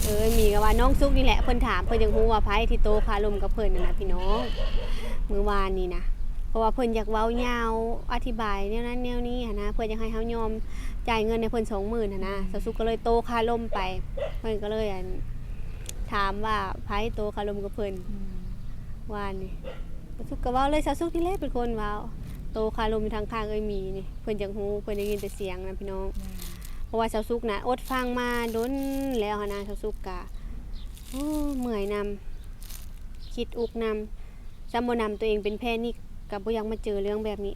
ເອີຍ ມີກໍວ່ານ້ອງສຸກນີ້ແຫຼະ ເພິ່ນຖາມ ເພິ່ນຢາກຮູ້ວ່າໃຜທີ່ໂຕ້ຄາລົມກັບເພິ່ນຫັ້ນນະພີ່ນ້ອງ ມື້ວານນີ້ນະ ເພາະວ່າເພິ່ນຢາກເວົ້າຍາວ ອະທິບາຍແນວນັ້ນແນວນີ້ຫັ້ນນະ ເພິ່ນຢາກໃຫ້ເຮົາຍອມຈ່າຍເງິນໃຫ້ເພິ່ນສອງໝື່ນຫັ້ນນະ ອືມ ສາວສຸກກໍເລີຍໂຕ້ຄາລົມໄປ ເພິ່ນກໍເລີຍ ອັນ ຖາມວ່າໃຜໂຕ້ຄາລົມກັບເພິ່ນ ອືມ ວານນີ້ ສາວສຸກກໍເວົ້າເລີຍ ສາວສຸກນີ້ແຫຼະເປັນຄົນເວົ້າ ໂຕ້ຄາລົມຢູ່ທາງຂ້າງເອີຍມີນີ້ ເພິ່ນຢາກຮູ້ ເພິ່ນໄດ້ຍິນແຕ່ສຽງນະພີ່ນ້ອງ ອືມ ເພາະວ່າສາວສຸກນະອົດຟັງມາດົນແລ້ວຫັ້ນນະ ສາວສຸກກະ ໂອ້ ເມື່ອຍນຳ ຄິດອຸກນຳ ຊ້ຳບໍ່ນຳຕົວເອງເປັນແພນິກ ກໍບໍ່ຢາກມາເຈີເລື່ອງແບບນີ້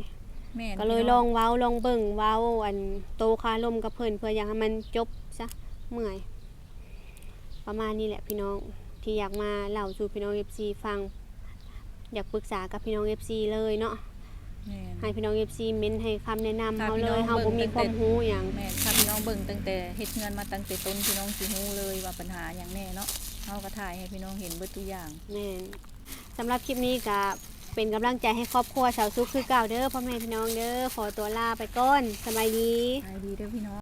ແມ່ນ ກໍເລີຍ ພີ່ນ້ອງ ລອງເວົ້າ ລອງເບິ່ງ ເວົ້າ ອັນ ໂຕ້ຄາລົມກັບເພິ່ນ ເພື່ອຢາກໃຫ້ມັນຈົບຊະ ເມື່ອຍ. ປະມານນີ້ແຫຼະພີ່ນ້ອງ ທີ່ຢາກມາເລົ່າສູ່ພີ່ນ້ອງເອັຟຊີຟັງ ຢາກປຶກສາກັບພີ່ນ້ອງເອັຟຊີເລີຍເນາະ ແມ່ນ ໃຫ້ພີ່ນ້ອງເອັຟຊີເມັ້ນໃຫ້ຄຳແນະນຳເຮົາເລີຍ ເຮົາບໍ່ມີຄວາມຮູ້ຫຍັງ ແມ່ນ ຖ້າພີ່ນ້ອງເບິ່ງຕັ້ງແຕ່ເຮັດເຮືອນມາຕັ້ງແຕ່ຕົ້ນ ພີ່ນ້ອງຊິຮູ້ເລີຍວ່າບັນຫາຫຍັງແນ່ເນາະ ເຮົາກໍຖ່າຍໃຫ້ພີ່ນ້ອງເຫັນເບິດທຸກຢ່າງ ແມ່ນ. ສຳລັບຄລິບນີ້ກໍເປັນກຳລັງໃຈໃຫ້ຄອບຄົວສາວສຸກຄືເກົ່າເດີ ພໍ່ແມ່ພີ່ນ້ອງເດີ ຂໍຕົວລາໄປກ່ອນ ສະບາຍດີ ສະບາຍດີເດີພີ່ນ້ອງ.